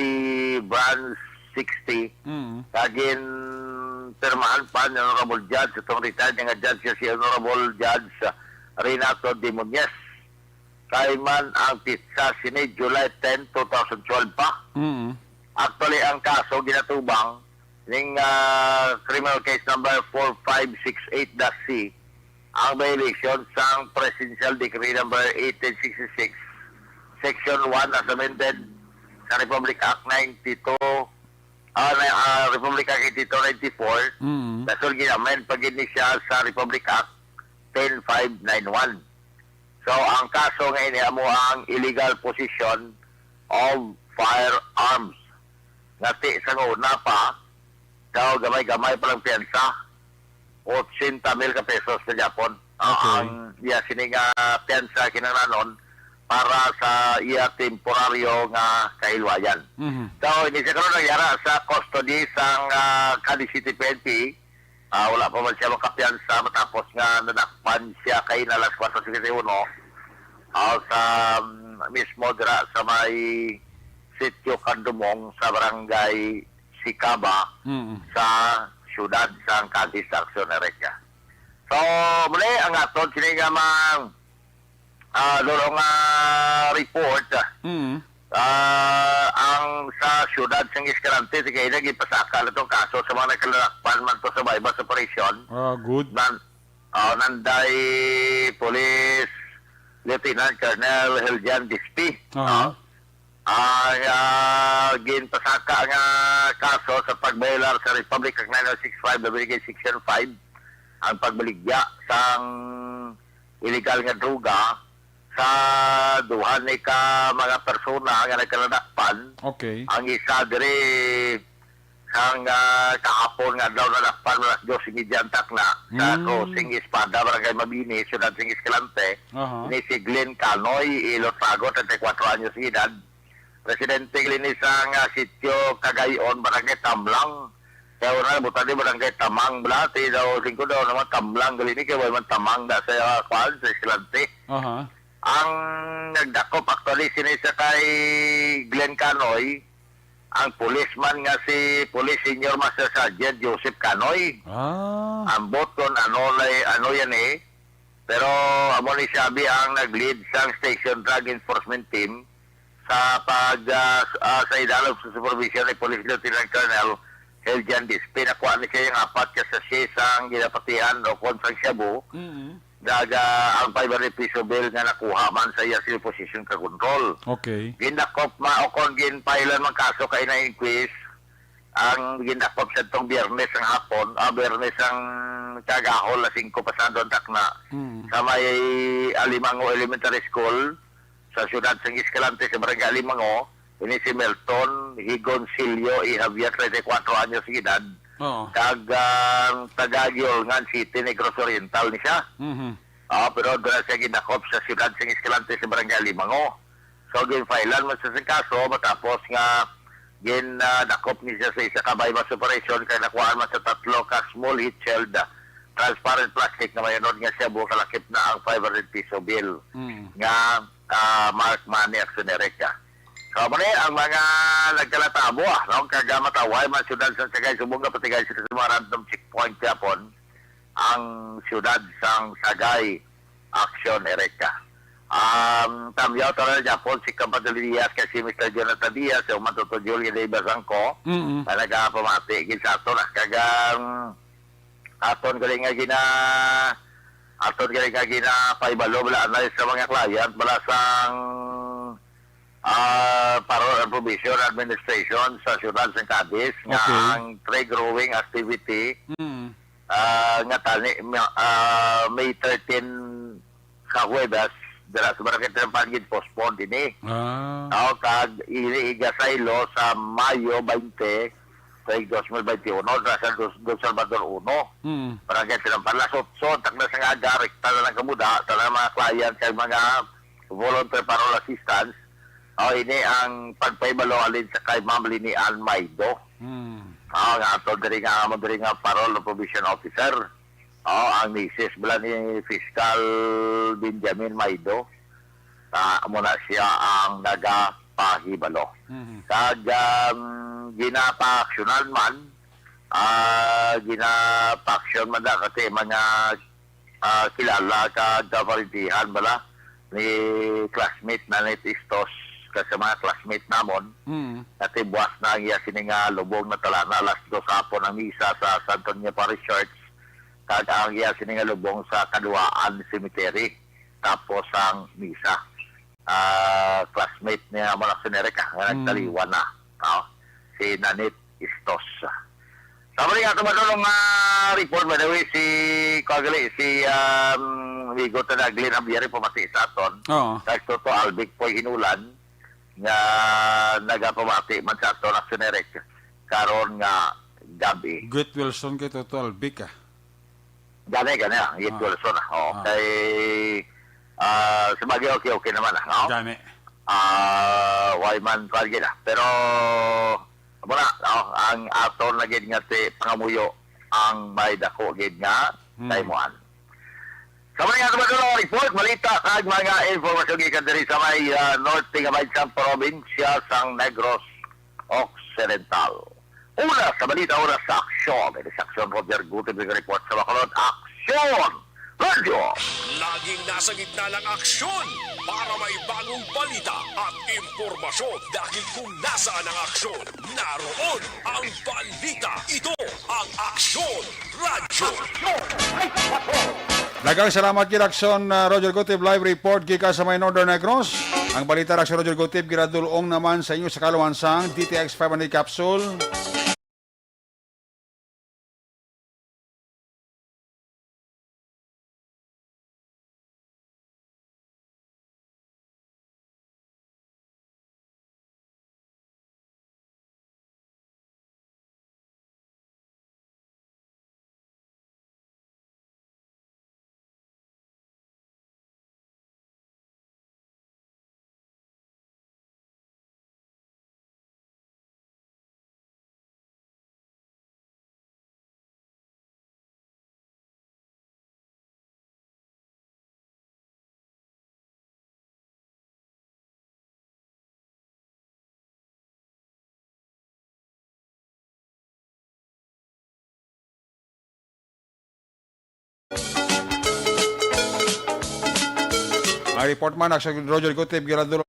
Branch sixty, Mm. nga ginpirmahan pa ni Honorable Judge, itong retired nga judge, si Honorable Judge Renato Demonies. Kay man ang pitsa sini, July ten, two thousand twelve pa. Mm. Actually, ang kaso ginatubang ning, ah, criminal case number four five six eight dash C, ang violation sang Presidential Decree number eighteen sixty-six, Section one as amended sa Republic Act ninety-two, ah, na, ah, Republic Act eighty-two ninety-four, Mm. kaso gin-amend pa gid ni siya sa Republic Act ten five nine one. So, ang kaso nga ini amo ang illegal possession of firearms. Nga ti sa una pa, daw gamay-gamay pa lang piyansa, ochenta mil ka pesos sa Japon. Ah, Okay. ang iya sini nga piyansa kinahanglanon para sa iya temporaryo nga kahilwayan. Mhm. So, ini siya karon nangyara sa custody sang, ah, Cadiz City P N P. Ah, wala pa man siya makapiyansa matapos nga nadakpan siya kay na alas kuwatro singkwenta y uno, ah, sa, mm, mismo dira sa may sitio Candumong sa barangay Sicaba Mm. sa siyudad sang Cadiz, Action Area. So, muli ang aton sini nga mang, ah, dulo nga report, ah, Mm. ah, ang sa siyudad sang Escalante, sige, ginpasaka na tong kaso sa mga nagkaladakpan man to sa buy-bust operation. Ah, good. Nan-, ah, nanday Police Lieutenant Colonel Heljan Dispi. Aha. Ah, ah, ginpasaka nga kaso sa pagbayolar sa Republic Act nine oh six five, labi na gid Section five, ang pagbaligya sang illegal nga droga sa duha ni ka mga persona nga nagkaladakpan. Okay. Ang isa diri sang, ah, kahapon nga adlaw nadakpan alas dos y media ang takna sa Mm. Crossing Espada, Barangay Mabini, Siyudad sing Escalante. Aha. Ni si Glenn Canoy Ilotrago, treinta y cuatro anyos edad. Residente gali ni sang, ah, sitio Cagayon, Barangay Tamlang. Kaya wala na, buta di Barangay Tamang, bala, ti daw, singko daw naman Tamlang, gali ni, kaya wala man Tamang na sa, ah, kwan, sa Escalante. Aha. Ang nagdakop actually sini sa kay Glenn Canoy, ang policeman nga si Police Senior Master Sergeant Joseph Canoy. Ah. Ambot kon ano lay, ano yan eh. Pero amo ni siya abi ang nag-lead sang Station Drug Enforcement Team sa pag, ah, s-, ah, sa idalom sa supervision ni Police Lieutenant Colonel Heljan Dispe. Nakuha ni siya yung apat ka sachet sang ginapatihan o kon sang shabu. Mm. Daga ang five hundred peso bill nga nakuha man sa iya sila possession ka control. Okay. Gindakop ma o kon ginpailan man kaso kay na inquest ang gindakop sa tong Biyernes ang hapon, ah, Biyernes ang kagahol, alas singko pasado ang takna, Mm. sa may Alimango Elementary School, sa siyudad sang Escalante, sa Barangay Alimango, ini si Melton Higoncillo E. Javier, treinta y cuatro anyos edad, Oo. kag, ah, taga Guiolgan City, Negros Oriental ni siya. Mhm. Ah, pero dira siya gindakop sa siyudad sang Escalante sa Barangay Alimango. So, ginfailan man sa sing kaso matapos nga gin, ah, dakop ni siya sa isa ka buy-bust operation kay nakuhaan man sa tatlo ka small heat-shelled, ah, transparent plastic nga may unod nga shabu, kalakip na ang five hundred peso bill Mm. nga, ah, marked money, Action Area. So, amo ni ang mga nagkalatabo, ah, no? Kag, ah, matawhay man siyudad sa Sagay, subong nga patigay sila sa mga random checkpoint gihapon ang siyudad sang Sagay, Action Area. Um, tamyaw tanan niya po si Compadre Diaz kay si Mister Jonathan Diaz, si Uman Toto Julia de Bazangco, Mm-mm. na nagapamati gid sa ato na. Kag, um, aton gali nga gina-, aton gali nga ginapaibalo bala anay sa mga client bala sang, ah, Parol and Probation Administration sa siyudad sang Cadiz nga Okay. ang tree growing activity, Mm. ah, nga tani, ma-, ah, May thirteen ka Huwebes, dira sa Barangay Tinampalan gid postpone ini. Ah. Aw, kag ili igasaylo sa Mayo twenty, tuig dos mil benti uno, dira sa Dos-, Don Salvador uno. Mm. Barangay Tinampalan, alas otso, takna sa nga aga, rekta na lang kamuda, sa mga client kag mga volunteer parol assistance. Aw, ini ang pagpahibalo halin sa kay Ma'am Lini Ann Maido. Mm. Aw, nga ato diri nga, amo diri nga parol o probation officer. Oo, ang misis bala ni Fiscal Benjamin Maido, ah, amo na siya ang nagapahibalo. Mhm. Kag, um, ginapaaksyonan man, ah, ginapaaksyon man na kasi mga, ah, kilala kag kaparintihan bala ni classmate na ni Tistos, kasi mga classmate namon, Mhm. natibuas na ang iya sini nga lubong na talana alas dos hapon ang misa sa Santo Niño Parish Church. Kag ang iya sini nga lubong sa Kaduhaan Cemetery, tapos ang misa. Ah, classmate niya mo na si Eric, ah, nga Mm. nagtaliwan na. Oh, si Nanit Istos. Sa mga nga tumadulong nga report, by the way, si, kagli, si, um, Migo Tanaglin Javier pamati sa aton. Oo. Kag Toto Albic Poy Hinulan, nga nagapamati man sa aton na si Eric karon nga gabi. Great Wilson kay Toto Albic, ah. Gani, gani, ah, it Ah. Wilson, ah. Oh, Ah. kay, ah, sa bagay, okay, okay naman, ah, no? Gani. Ah, why man, kuwan gid, ah. Pero, amo na, no? Ang aton na gid nga ti pangamuyo ang may dako gid nga Hmm. kaimuan. Sa mga nga tumatulong report, balita, kag mga impormasyon gikan diri sa may, ah, North Tingabay sang probinsya sang Negros Occidental. Una sa balita, una sa aksyon. Ini sa aksyon, Roger Gutib, report sa Bacolod. Aksyon! Radyo! Laging nasa gitna ng aksyon para may bagong balita at impormasyon. Dahil kung nasaan ang aksyon, naroon ang balita. Ito ang Aksyon Radyo. Daghang salamat gid, Aksyon, uh, Roger Gutib, live report gikan sa may Northern Negros. Ang balita ra si Roger Gutib ginadul-ong naman sa inyo sa kaluhan sang D T X five hundred capsule. Ang report man, Aksyon Roger Gutib, Girador.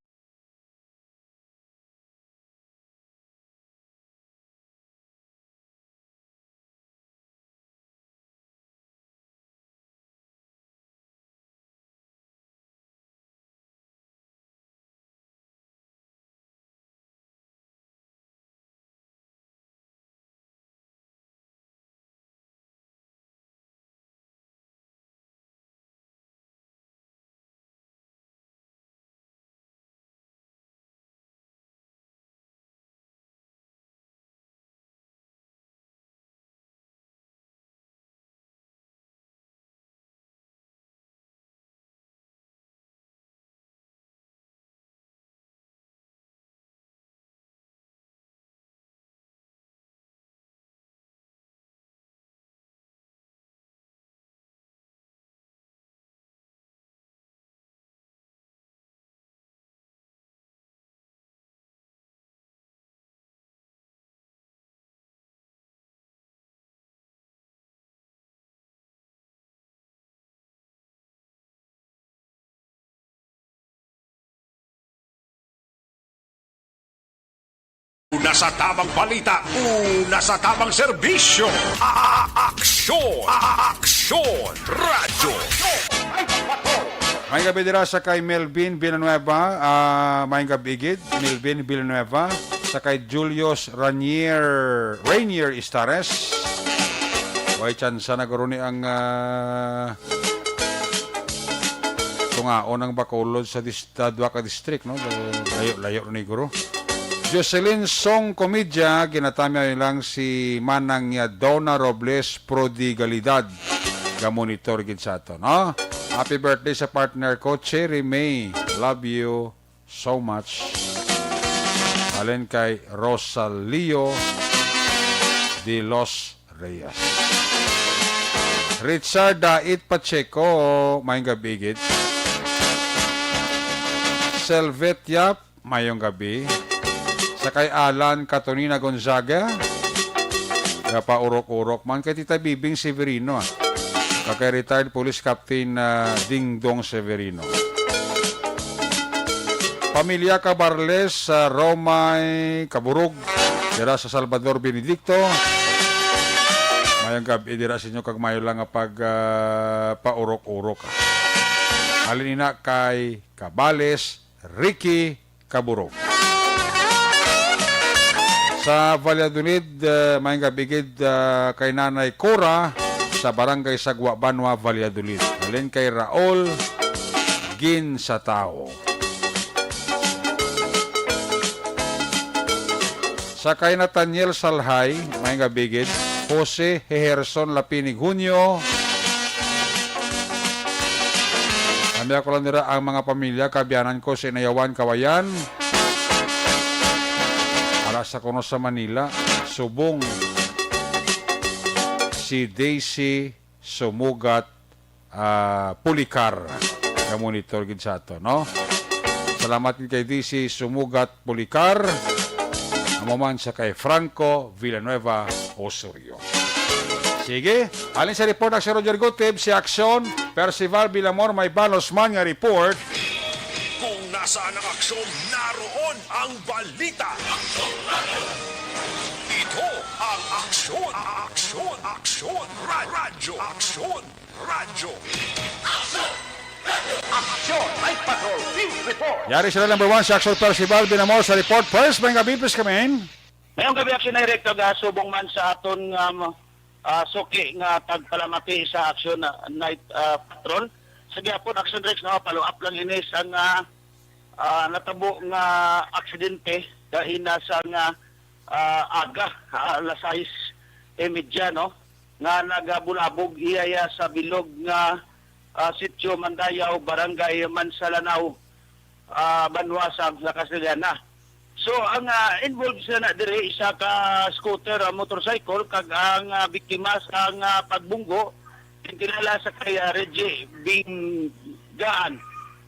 Una sa tamang balita, una sa tamang serbisyo. A-, a-, aksyon, a-, a-, aksyon, radyo. May gabi dira sa kay Melvin Villanueva, ah, may gabi gid, Melvin Villanueva, sa kay Julius Ranier, Rainier Istares. Way tsansa na guro ni ang, ah, tungaon ang Bacolod sa dis-, sa duha ka district, no? So, layo-layo ni guro. Jocelyn Song Comedia, ginatamyaw lang si Manang niya Donna Robles Prodigalidad. Ga-monitor gid sa ato, no? Happy birthday sa partner ko, Cherry May. Love you so much. Halin kay Rosalio de los Reyes. Richard Dait Pacheco, mayong gabi gid. Selvette Yap, mayong gabi. Sa kay Alan Catonina Gonzaga, gapaurok-urok man kay Tita Bibing Severino, ah. Kag kay retired Police Captain, ah, Dingdong Severino. Pamilya Cabarles, ah, Romay Caburog, dira sa Salvador Benedicto. Mayong gabi dira sa inyo kag mayo lang nga pag, ah, paurok-urok, ah. Halin ina kay Cabales, Ricky Caburog. Sa Valladolid, ah, mayong gabi gid, ah, kay Nanay Cora sa Barangay Sagwa Banwa, Valladolid. Halin kay Raul Ginsatao. Sa kay Nathaniel Salhay, mayong gabi gid, Jose Heherson Lapinig Hunyo. Kami ako lang nira ang mga pamilya, kaabyanan ko sa Inayawan, Kawayan. Ara sa kuno sa Manila, subong si Daisy Sumugat, ah, Pulicar. Nga monitor gid sa ato, no? Salamat gid kay D C Sumugat Pulicar. Amo man sa kay Franco Villanueva Osorio. Sige, alin sa report ang si Roger Gutib, si Aksyon, Percival Villamor may balos man nga report. Kung nasaan ang aksyon, naroon ang balita. Ito ang Aksyon, Aksyon, Aksyon, Ra-, Radyo Aksyon, Radyo. Aksyon, Night Patrol Field Report. Yari sila number one sa Aksyon Percival Villamor sa report. First, may gabi, please, kami. Ngayong gabi, Aksyon Director, gasubong man sa aton nga, um, ah, suki nga tagpalamati sa Aksyon, ah, Night, ah, Patrol. Sa gihapon, Aksyon Rex, no, follow up lang ini sa nga, ah, natabo nga aksidente kaina sa nga, ah, aga, ah, alas sais y media, no, nga nagabulabog iya, iya sa bilog nga, ah, Sitio Mandayaw, Barangay Mansalanaw, ah, Banwa sa Castellana. So, ang, ah, involved sa na diri, isa ka scooter, ah, motorcycle, kag ang, ah, biktima sa nga pagbunggo, ginakilala sa kay, ah, Reggie Bingaan,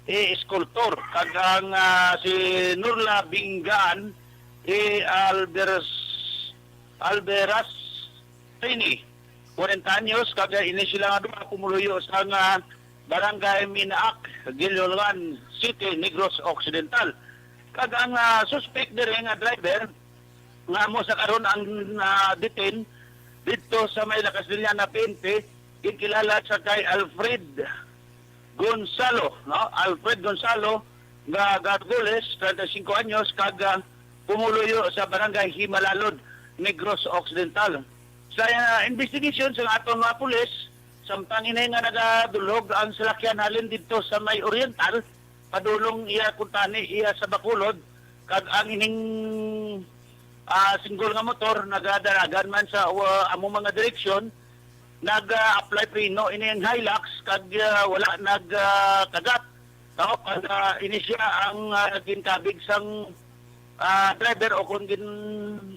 eh, eskultor, kag ang, ah, si Norla Bingaan, eh, Alberas, Alberas Tini, kwarenta anyos, kag ini sila nga duha pumuluyo sa nga Barangay Minaak, Guilolan City, Negros Occidental. Kag ang, ah, suspect diri nga driver nga amo sa karon ang, ah, detain didto sa may La Castellana P N P, gikilala sa kay Alfred Gonzalo, no? Alfred Gonzalo nga Gargoles, treinta y cinco anyos, kag, ah, pumuluyo sa Barangay Himalalod, Negros Occidental. Sa, ah, investigation sa aton mga pulis, samtang ini nga nagadulhog ang salakyan halin didto sa may Oriental, padulong iya kuntani iya sa Bacolod, kag ang ining, ah, single nga motor nagadalagan man sa, ah, amo mga direksyon, nag, ah, apply preno ini ang Hilux kag, ah, wala nag, ah, kagat. Tao, pag, ah, ini siya ang, ah, ginkabig sang, ah, driver o kon ginpatorsi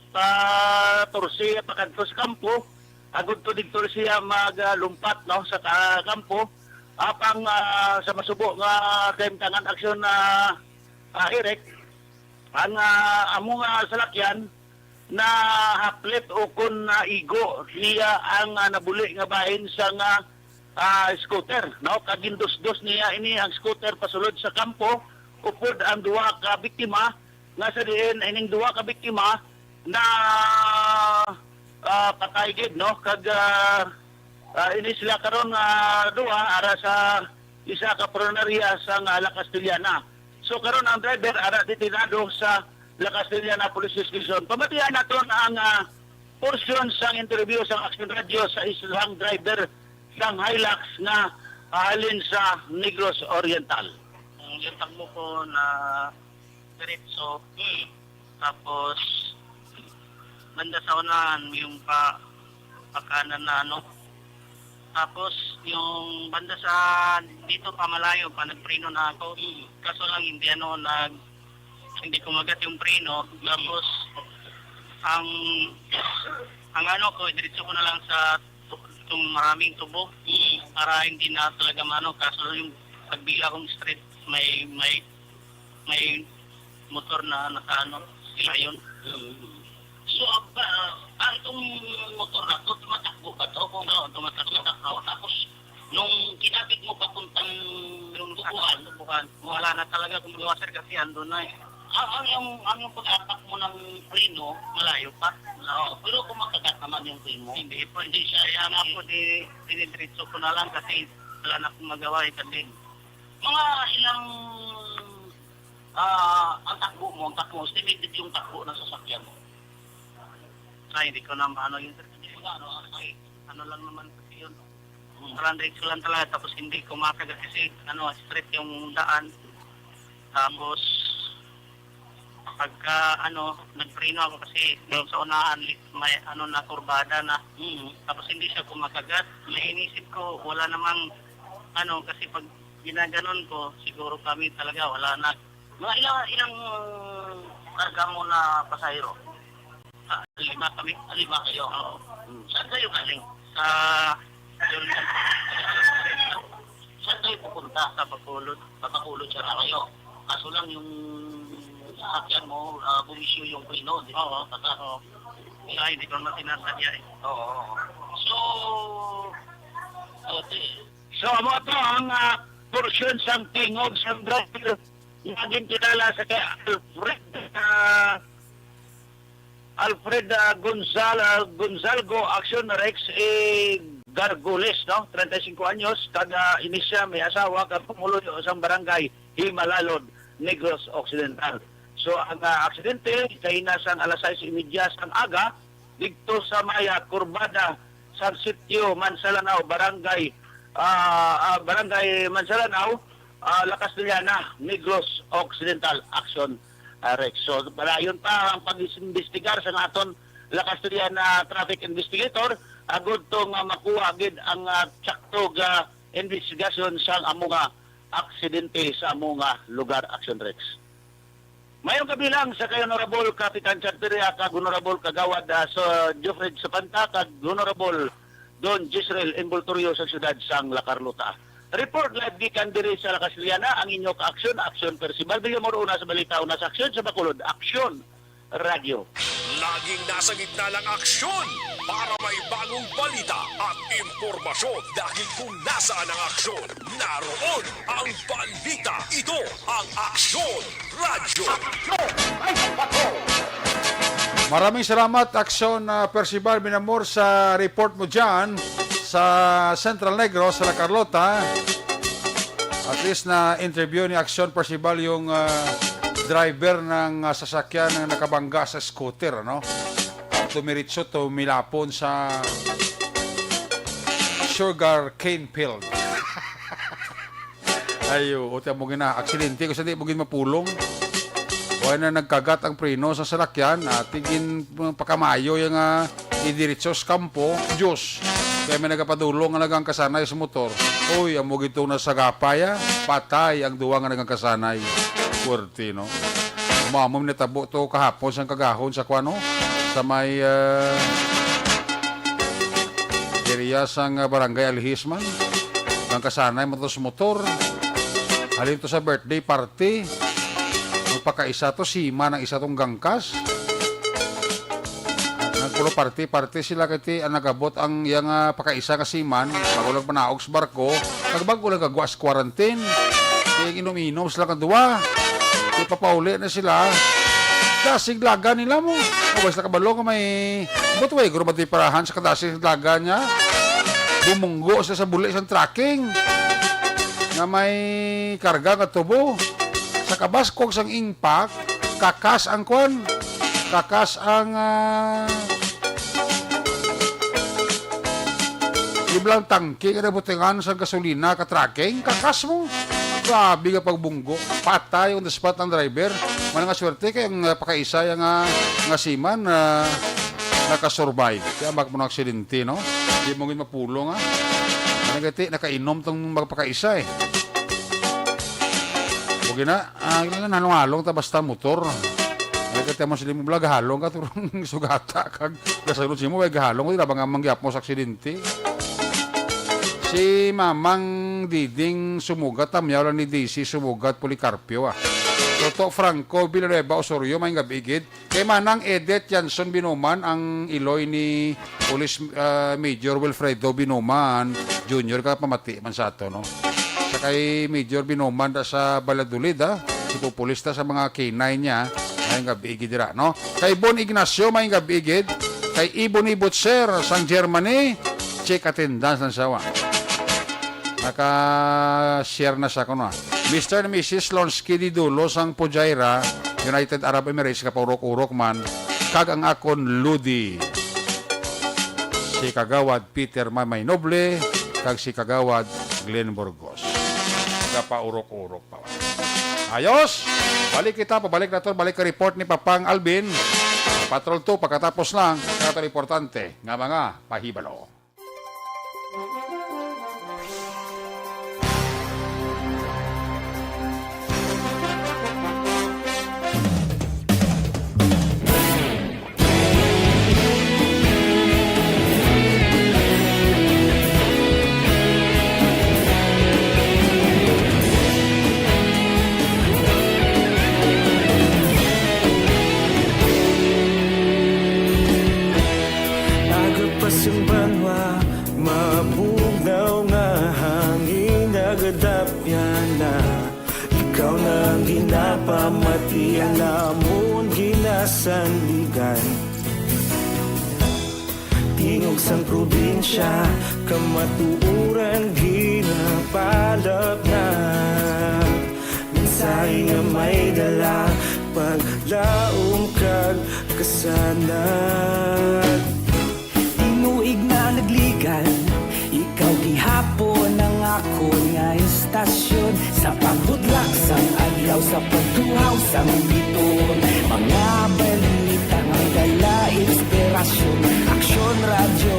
pakadto sa kampo, agud to didto siya mag, ah, lumpat, no, sa ka-, kampo. Apang, ah, sa masubo nga kahimtangan aksyon na, ah, Eric, ang, ah, amo nga salakyan nahaplit o kon naigo niya ang, ah, nabuli nga bahin sa nga, ah, scooter, no? Kag gindusdos niya ini ang scooter pasulod sa kampo, upod ang duha ka biktima, nga sa diin ining duha ka biktima na, ah, patay gid, no? Kag, ah, ah, ini sila karon nga duha ara sa isa ka punerarya sa nga La Castellana. So karon ang driver ara detenado sa La Castellana Police Station. Pamatian naton ang, ah, portion sang interview sang Action Radio sa isang driver sang Hilux nga halin sa Negros Oriental. Ang yung tagmo ko na diretso, tapos banda sa unahan, yung pa, pakanan na ano. Tapos, yung banda sa dito pa malayo pa, nagpreno na ako. Kaso lang, hindi ano, nag, hindi kumagat yung preno. Tapos, ang, ang ano ko, diretso ko na lang sa tu-, itong maraming tubo para hindi na talaga maano. Kaso yung pagbila kong straight, may, may, may motor na nakaano, sila yun. Mm. So, ang, ah, ang itong motor na to, tumatakbo ba to? Kung Oo, tumatakbo. Tumatakbo. Tapos, nung kinabig mo papuntang Yung tubuhan, tubuhan, wala na talaga kung luwa, sir, kasi ando na eh. Ang, ang, yung, ang yung pag-atak mo ng preno, malayo pa. Oo, pero kung makagat naman yung preno, Hindi po, hindi siya. Kaya nga po, di, dinidiretso ko na lang kasi wala na akong magawa eh, kasi Mga ilang, ah, ang takbo mo, ang takbo, estimated yung takbo ng sasakyan mo? Ay, hindi ko na maano yun, sir. Hindi ko na, ano, ay, ano lang naman kasi yun. Hmm. Parang diretso lang talaga, tapos hindi ko makagat kasi, ano, straight yung daan. Tapos, pagka, ano, nagpreno ako kasi doon sa unahan, may, ano, na kurbada na. Mm. Tapos hindi siya kumakagat. May inisip ko, wala namang, ano, kasi pag ginaganon ko, siguro kami talaga, wala na. Mga ilang, ilang karga mo na pasahero? Ah, lima kami. Ah, lima kayo? Oo. Hmm. Saan kayo galing? Sa Saan kayo pupunta? Sa Bacolod. Sa Bacolod siya na kayo. Kaso lang yung sasakyan mo, ah, bumisyo yung preno, di ba? Oo. Baka Oo. Ay, hindi ko naman sinasadya eh. Oo, oo. So, okay. So, amo to ang, ah, portion sang tingog sang driver nga ginkilala sa kay Alfred, ah, Alfred, ah, Gonzal-, ah, Gonzalgo Action Rex, eh, Gargoles, no? Treinta y cinco anyos, kag, ah, ini siya may asawa kag pumuluyo sang barangay Himalalod, Negros Occidental. So, ang, ah, aksidente kay na sang alas sais y media sang aga didto sa may, ah, kurbada sa sitio Mansalanao, barangay, ah, ah, barangay Mansalanao, ah, La Castellana, Negros Occidental, Action, ah, Rex. So, padayon pa ang pag-imbestigar sa aton La Castellana traffic investigator, agud to nga makuha gid ang, ah, tsakto nga investigasyon sa amo nga aksidente sa amo nga lugar, Action Rex. Mayong kabilang sa kay Honorable Kapitan Chad Perea kag Honorable Kagawad, ah, sa Geoffrey Sapanta kag Honorable Don Jezreel Envoltorio sa siyudad sang La Carlota. Report live gikan diri sa La Castellana, ang inyo ka-aksyon, Aksyon Percival Villamor, una sa balita, una sa aksyon sa Bacolod, Aksyon Radyo. Laging nasa gitna ng aksyon para may bagong balita at impormasyon, dahil kung nasaan ang aksyon, naroon ang balita. Ito ang Aksyon Radyo. Maraming salamat, Aksyon, ah, Percival Villamor, sa report mo dyan sa Central Negros, sa La Carlota. At least na-interview ni Aksyon Percival yung, ah, driver ng, ah, sasakyan na nakabangga sa scooter, ano? Tumiritso, tumilapon sa sugar cane field. Ayo, o, tiyan mo gina, aksidente ko sa di mo gid mapulong. Wala na nagkagat ang preno sa salakyan, ati gin pakamayo yung, ah, idiretso sa kampo. Diyos, kaya may nagapadulong nga nagangkasanay sa motor. Uy, amo gid tong nasagapay, ah. Patay ang duwa nga nagangkasanay. Puwerte, no? Mamo, natabo to kahapon sang kagahon sa kuano, sa may, ah, area sang, ah, Barangay Alihis man. Nagangkasanay man to sa motor. Halin to sa birthday party. Magpakaisa to, sima nang isa tong gangkas. Nagpulo party, party sila kay ti, ang nagabot ang iya nga pakaisa nga siman, bago lang panaog sa barko, kag bago lang kagwa sa quarantine. Kay inom-inom sila nga duwa. Kay papauli na sila. Dasig laga nila mo. Awas na kabalo nga may buot way, guro, matiparahan sa kadasig laga niya. Bumunggo siya sa buli sang trucking nga may karga nga tubo. Sa kabaskog sang impact, kakas ang kwan. Kakas ang, ah, Iblang tangke nga nabutangan sa gasolina ka trucking, kakas mo. Grabe nga pagbunggo. Patay on the spot ang driver. Wala nga swerte kay ang, ah, pakaisa ya nga, nga seaman, ah, nakasurvive. Kaya mak mo ng aksidente, no? Di mo gid mapulong, ah. Ano gati, nakainom tong magpakaisa, eh. Okay na, ah, halong-halong ta basta motor. Ay, kati mo sila mo, "Bala, gahalong ka, turong sugata kag gasalod simo, way gahalong ko, dira ba nga mangyap mo sa aksidente?" Si Mamang Diding Sumugat, tamyaw lang ni D C Sumugat Policarpio, ah. Toto Franco Villanueva Osorio, may nga bigid. Kay Manang Edith Janson Binuman ang iloy ni Police, ah, Major Wilfredo Binuman Junior, ka pamati man sa ato, no? Sa kay Major Binuman da sa Valladolid, ah, si Populista sa mga K nine niya, may nga bigid dira, no? Kay Bon Ignacio, may nga bigid. Kay Ebony Butcher sang Germany, check attendance ng sawa. Naka-share na sa kuno, ah. Mister and Missus Lonsky Didulo sang Fujairah, United Arab Emirates, kapaurok-urok man, kag ang akon Ludi. Si Kagawad Peter Mamay Noble, kag si Kagawad Glenn Burgos. Kapaurok-urok pa. Ayos! Balik kita, pabalik na to, balik ka report ni Papang Alvin. Patrol two, pagkatapos lang, sa aton importante nga mga pahibalo. Aga pa sing banwa, mabugnaw nga hangin nagadapyan na. Ikaw na ang ginapamati, ang amon ginasandigan. Tingog sang probinsya, kamatuoran ginapalap na. Mensahe nga may dala, paglaom kag kasanag. Tinuig na nagligan, ikaw gihapon ang akon nga istasyon. Sa pagbudlak sang adlaw, sa pagtuhaw sang bituon, mga balita nga dala inspirasyon. Aksyon Radyo,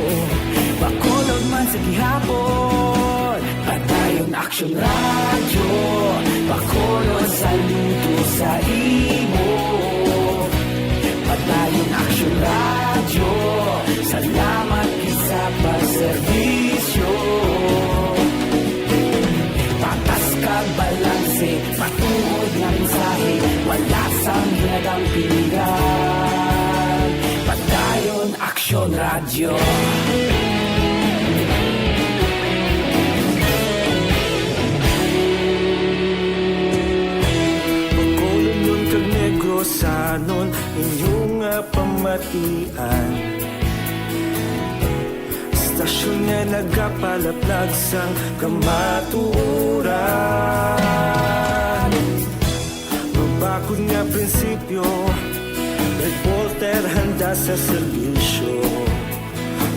Bacolod man sa gihapon. Padayon Aksyon Radyo, Bacolod, saludo sa imo. Padayon Aksyon Radyo, salamat gid sa pagserbisyo. Patas kag balanse, matuod nga mensahe, wala sang ginadampigan. Padayon Aksyon Radyo. Bacolodnon kag Negrosanon, inyo nga pamatian. Istasyon nga nagapalaplag sang kamatuoran. Mabakod nga prinsipyo, reporter handa sa serbisyo.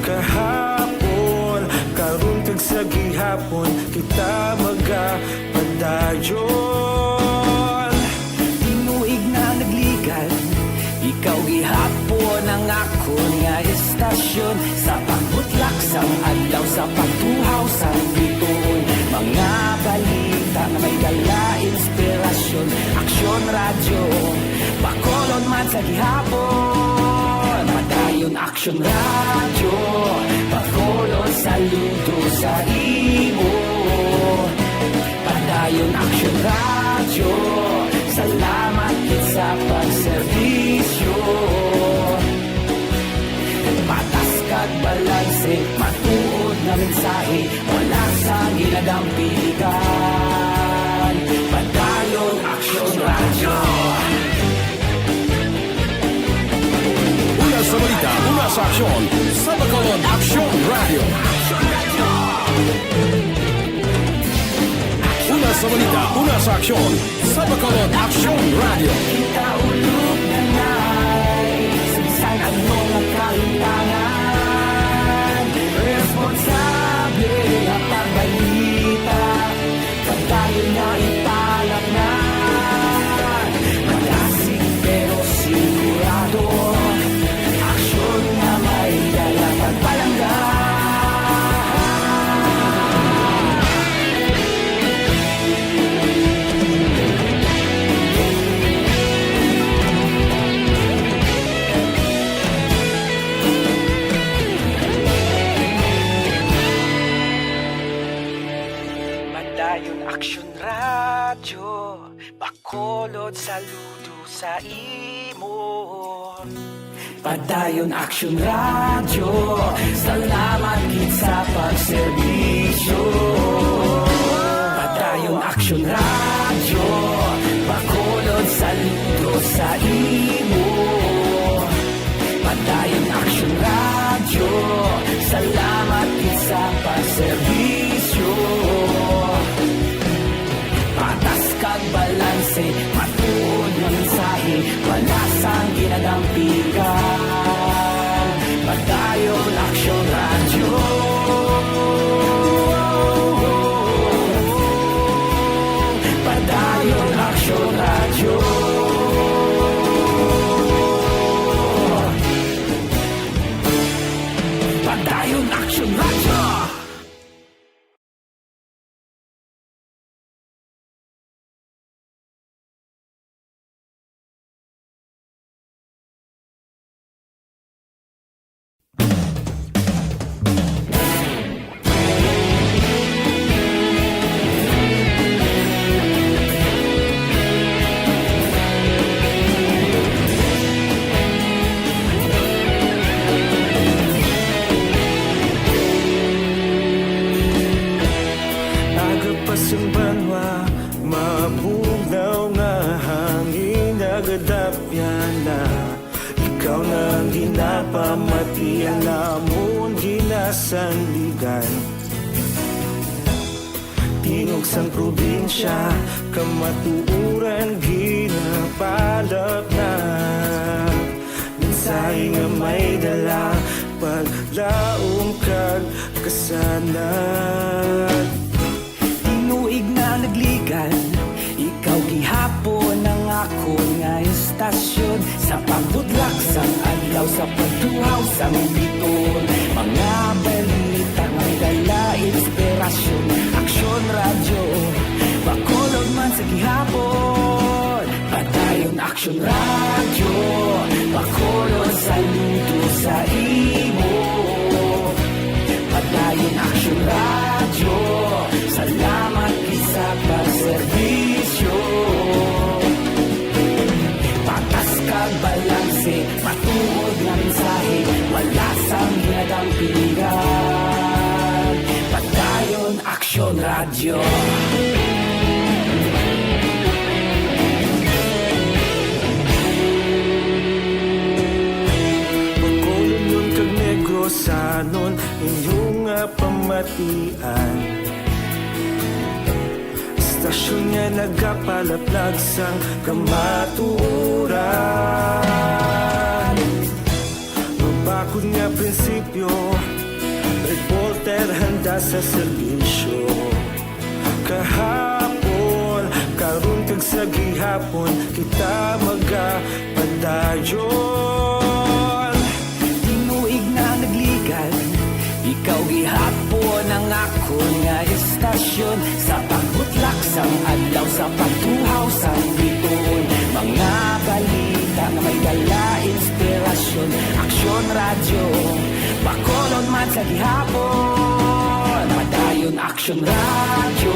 Kahapon, karon kag sa gihapon, kita magapadayon. Tinuig na nagligan, ikaw gihapon ang akon nga istasyon. Sa pagbutlak sang adlaw, sa pagtuhaw sang bituon, mga balita nga may dala inspirasyon. Aksyon Radyo, Bacolod man sa gihapon. Padayon Aksyon Radyo, Bacolod, saludo sa imo. Padayon Aksyon Radyo, salamat gid sa pagserbisyo. Patas kag balanse, matuod nga mensahe, wala sang ginadampigan. Padayon Aksyon Radyo. Aksyon sa Bacolod, Aksyon Radio. Una sa balita, una sa aksyon sa Bacolod, Aksyon Radio. Kita ulog na nais, bisan ano nga kalimtangan, responsable nga pagbalita. Padayon nga ipalatnan, madasig pero sigurado, aksyon nga may dala pagpalangga. Padayon Aksyon Radyo, Bacolod, saludo sa imo. Padayon Aksyon Radyo, salamat gid sa pagserbisyo. Padayon Aksyon Radyo, Bacolod, saludo sa imo. Padayon Aksyon Radyo, salamat gid sa pagserbisyo. Patas kag balanse, matuod nga mensahe, wala sang ginadampigan. Padayon Aksyon Radyo. Padayon Aksyon Radyo. Padayon Aksyon Radyo. Aga pa sang banwa, mabugnaw nga hangin, nagadapyan na. Ikaw na ang ginapamati, ang amon ginasandigan. Tingog sang probinsya, kamatuoran ginapalatnat. Mensahe nga may dala, paglaom kag kasanag. Tinuig na nagligan, ikaw gihapon ang akon nga estasyon. Sa pagbudlak sang adlaw, sa pagtuhaw sang biton, mga balita nga may dala inspirasyon. Aksyon Radyo, Bacolod man sa gihapon. Padayon Aksyon Radyo, Bacolod, saludo sa imo. Padayon Aksyon Radyo, salamat gid sa pagserbisyo. Patas kag balanse, matuod nga mensahe, wala sang ginadampigan. Padayon Aksyon Radyo. Bacolodnon kag Negrosanon, inyo nga pamatian. Estasyon nga nagapalaplag sang kamatuoran. Mabakod nga prinsipyo, reporter handa sa serbisyo. Kahapon, karon kag sa gihapon, kita magapadayon. Tinuig na nagligan, ikaw gihapon ang akon nga estasyon. Sa pagbutlak sang adlaw, sa pagtuhaw sang biton, mga balita nga may dala inspirasyon. Aksyon Radyo, Bacolod man sa gihapon. Padayon Aksyon Radyo,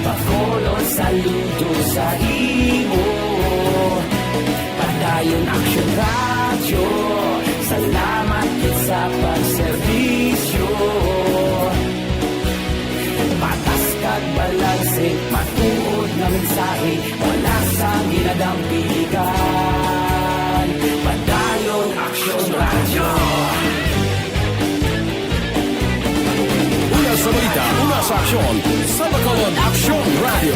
Bacolod, saludo sa imo. Padayon Aksyon Radyo, salamat gid sa pagserbisyo. Patas kag balanse, matuod nga mensahe, wala sang ginadampigan. Padayon Aksyon Radyo. Balita, una sa aksyon, sa Bacolod Aksyon Radio.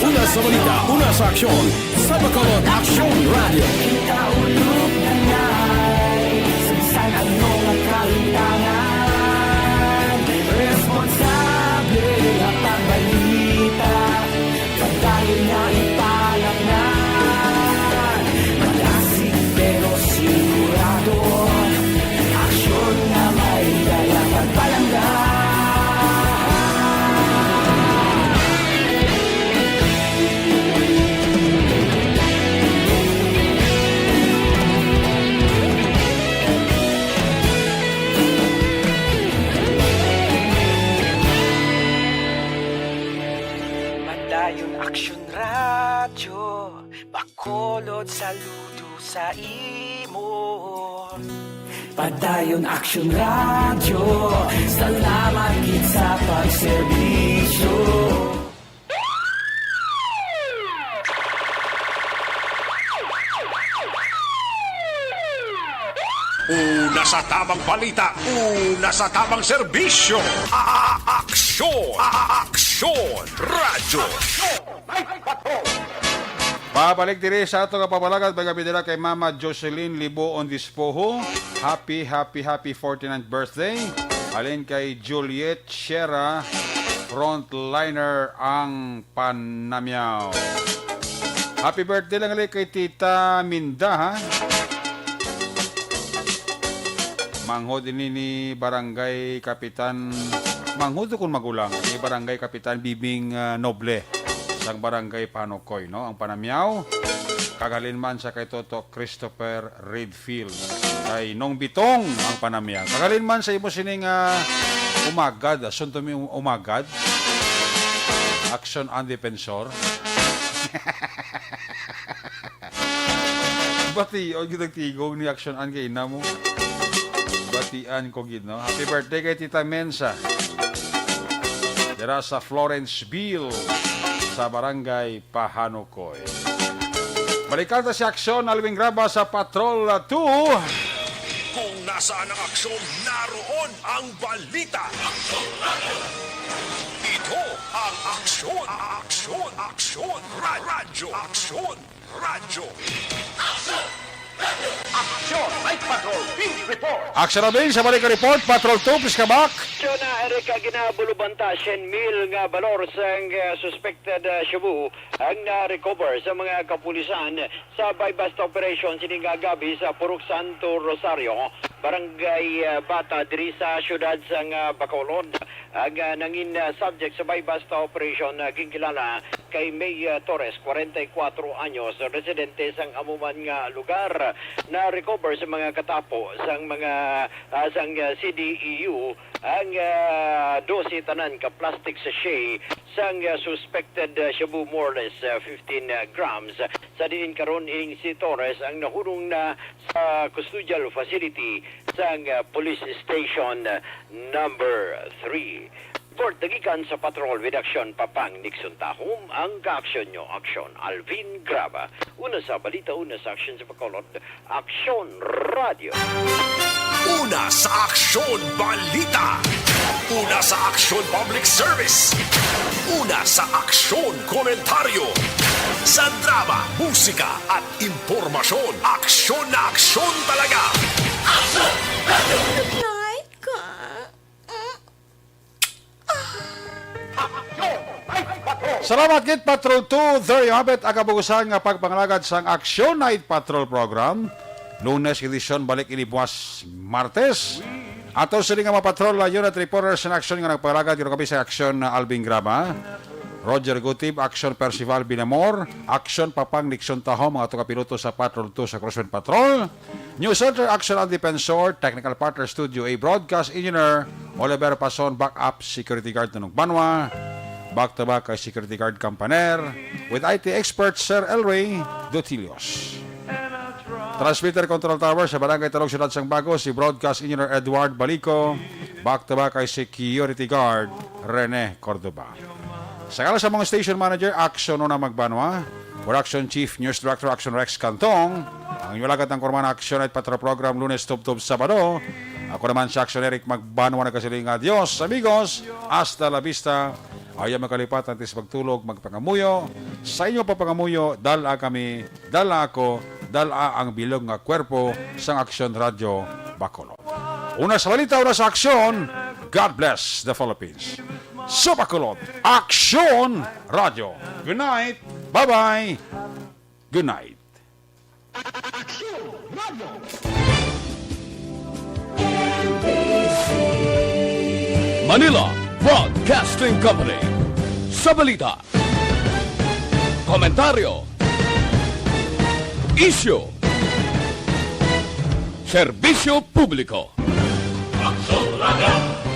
Una sa balita, una sa aksyon, sa Bacolod Aksyon Radio. Kita ulog na ngay, sa bisan ano nga kahitangan, responsable ang pagbalita. Padayon nga ipalaknad, malasig pero sigurado. Aksyon nga may dala pagpalangga. Padayon Aksyon Radyo, Bacolod, saludo sa imo. Padayon Aksyon Radyo, salamat gid sa pagserbisyo. Una sa tamang balita, una sa tamang serbisyo. A-, a-, aksyon, a-, a-, aksyon, radyo. Pabalik diri sa ato nga pamalagat, may gabi dira kay Mama Jocelyn Liboon Dispoho. Happy, happy, happy forty-ninth birthday. Halin kay Juliet Sierra, frontliner ang Panamiaw. Happy birthday lang ulit kay Tita Minda, ha? Manghod ini ni Barangay Kapitan, manghod kon magulang, ni Barangay Kapitan Bibing, ah, Noble, sang Barangay Panukoy, no? Ang Panamiaw, kag halin man sa kay Toto Christopher Redfield, kay Nong Bitong ang Panamiaw. Kag halin man sa imo sining, ah, umagad, asunto mi um-, umagad, Aksyon ang Defensor. Bation gid ang tigog ni Aksyon Ann kay ina mo. Batian ko gid, no? Happy birthday kay Tita Mensa. Dira sa Florenceville, sa Barangay Pahanukoy. Balikan ta si Aksyon Alvin Graba sa Patrol two. Kung nasaan ang aksyon, naroon ang balita. Ito ang Aksyon, Aksyon, Aksyon, Ra-, Radyo Aksyon. Radyo. Action! Night Patrol, Field Report! Action na din sa balik report, Patrol two, please come back. Action na, Eric, ah, ginabuluban ta, siyam mil nga balor sang, ah, suspected, ah, shabu ang na-recover sa mga kapulisan sa buy-bust operation sining nga gab-i sa Purok Santo Rosario, Barangay, ah, Bata, diri sa siyudad sang, ah, Bacolod. Ang, ah, nangin, ah, subject sa buy-bust operation, ah, ginkilala kay May, ah, Torres, kwarenta y kuatro anyos, residente sang amo man nga lugar. Na-recover sa mga katapo sang mga, ah, sang, ah, C D E U ang, ah, dose tanan ka plastic sachet sang, ah, suspected, ah, shabu, more or less, ah, fifteen, ah, grams. Sa diin karon ining si Torres ang nahunong na sa custodial facility sang, ah, Police Station, ah, Number three. Report nagikan sa Patrol with Action Papang Nixon Tahom, ang kaaksyon nyo, Aksyon Alvin Graba. Una sa balita, una sa aksyon sa Bacolod, Aksyon Radyo. Una sa aksyon, balita. Una sa aksyon, public service. Una sa aksyon, komentaryo. Sa drama, musika, at impormasyon, aksyon na aksyon talaga. Aksyon Radyo! Good night, ka. Salamat gid, Patrol two. There you have it, ang kabugusan nga pagpangalagad sang Aksyon Night Patrol Program. Lunes edisyon, balik ini buwas Martes. Ato sini nga mga patrol, uh, unit reporters in action nga nagpangalagad, ginawa kami sa aksyon na Alvin Graba, Roger Gutib, aksyon Percival Binamor, aksyon Papang Nixon Taho, mga ato kapiloto sa Patrol two sa Crosswind Patrol. News Center, aksyon ang Defensor, technical partner, Studio A, broadcast engineer, Oliver Pason, backup security guard, Nunong Banwa, back to back kay security guard Campaner, with I T expert, Sir Elray Dutilios. Transmitter control tower sa Barangay Talog, Siyudad sang Bago, si broadcast engineer Edward Balico, back to back kay security guard Rene Cordova. Sa ngalan sa mga station manager, Action Nona Magbanwa, Production Chief, News Director, Action Rex Cantong, ang inyong alagad ang kurman, Action Night Patrol Program, Lunes tubtob Sabado, Ako naman si Action Eric, magbanwa nagkasiling nga, "Adios, amigos. Hasta la vista." Ayaw makalipat antes magtulog, magpangamuyo. Sa inyo papangamuyo, dala kami, dala ako, dala ang bilog nga kwerpo sang Aksyon Radyo Bacolod. Una sa balita, una sa aksyon, God bless the Philippines. Sa Bacolod, Aksyon Radyo. Good night. Bye-bye. Good night. Manila Broadcasting Company. Sa balita, komentaryo, isyu, serbisyo publiko. Aksyon Radyo.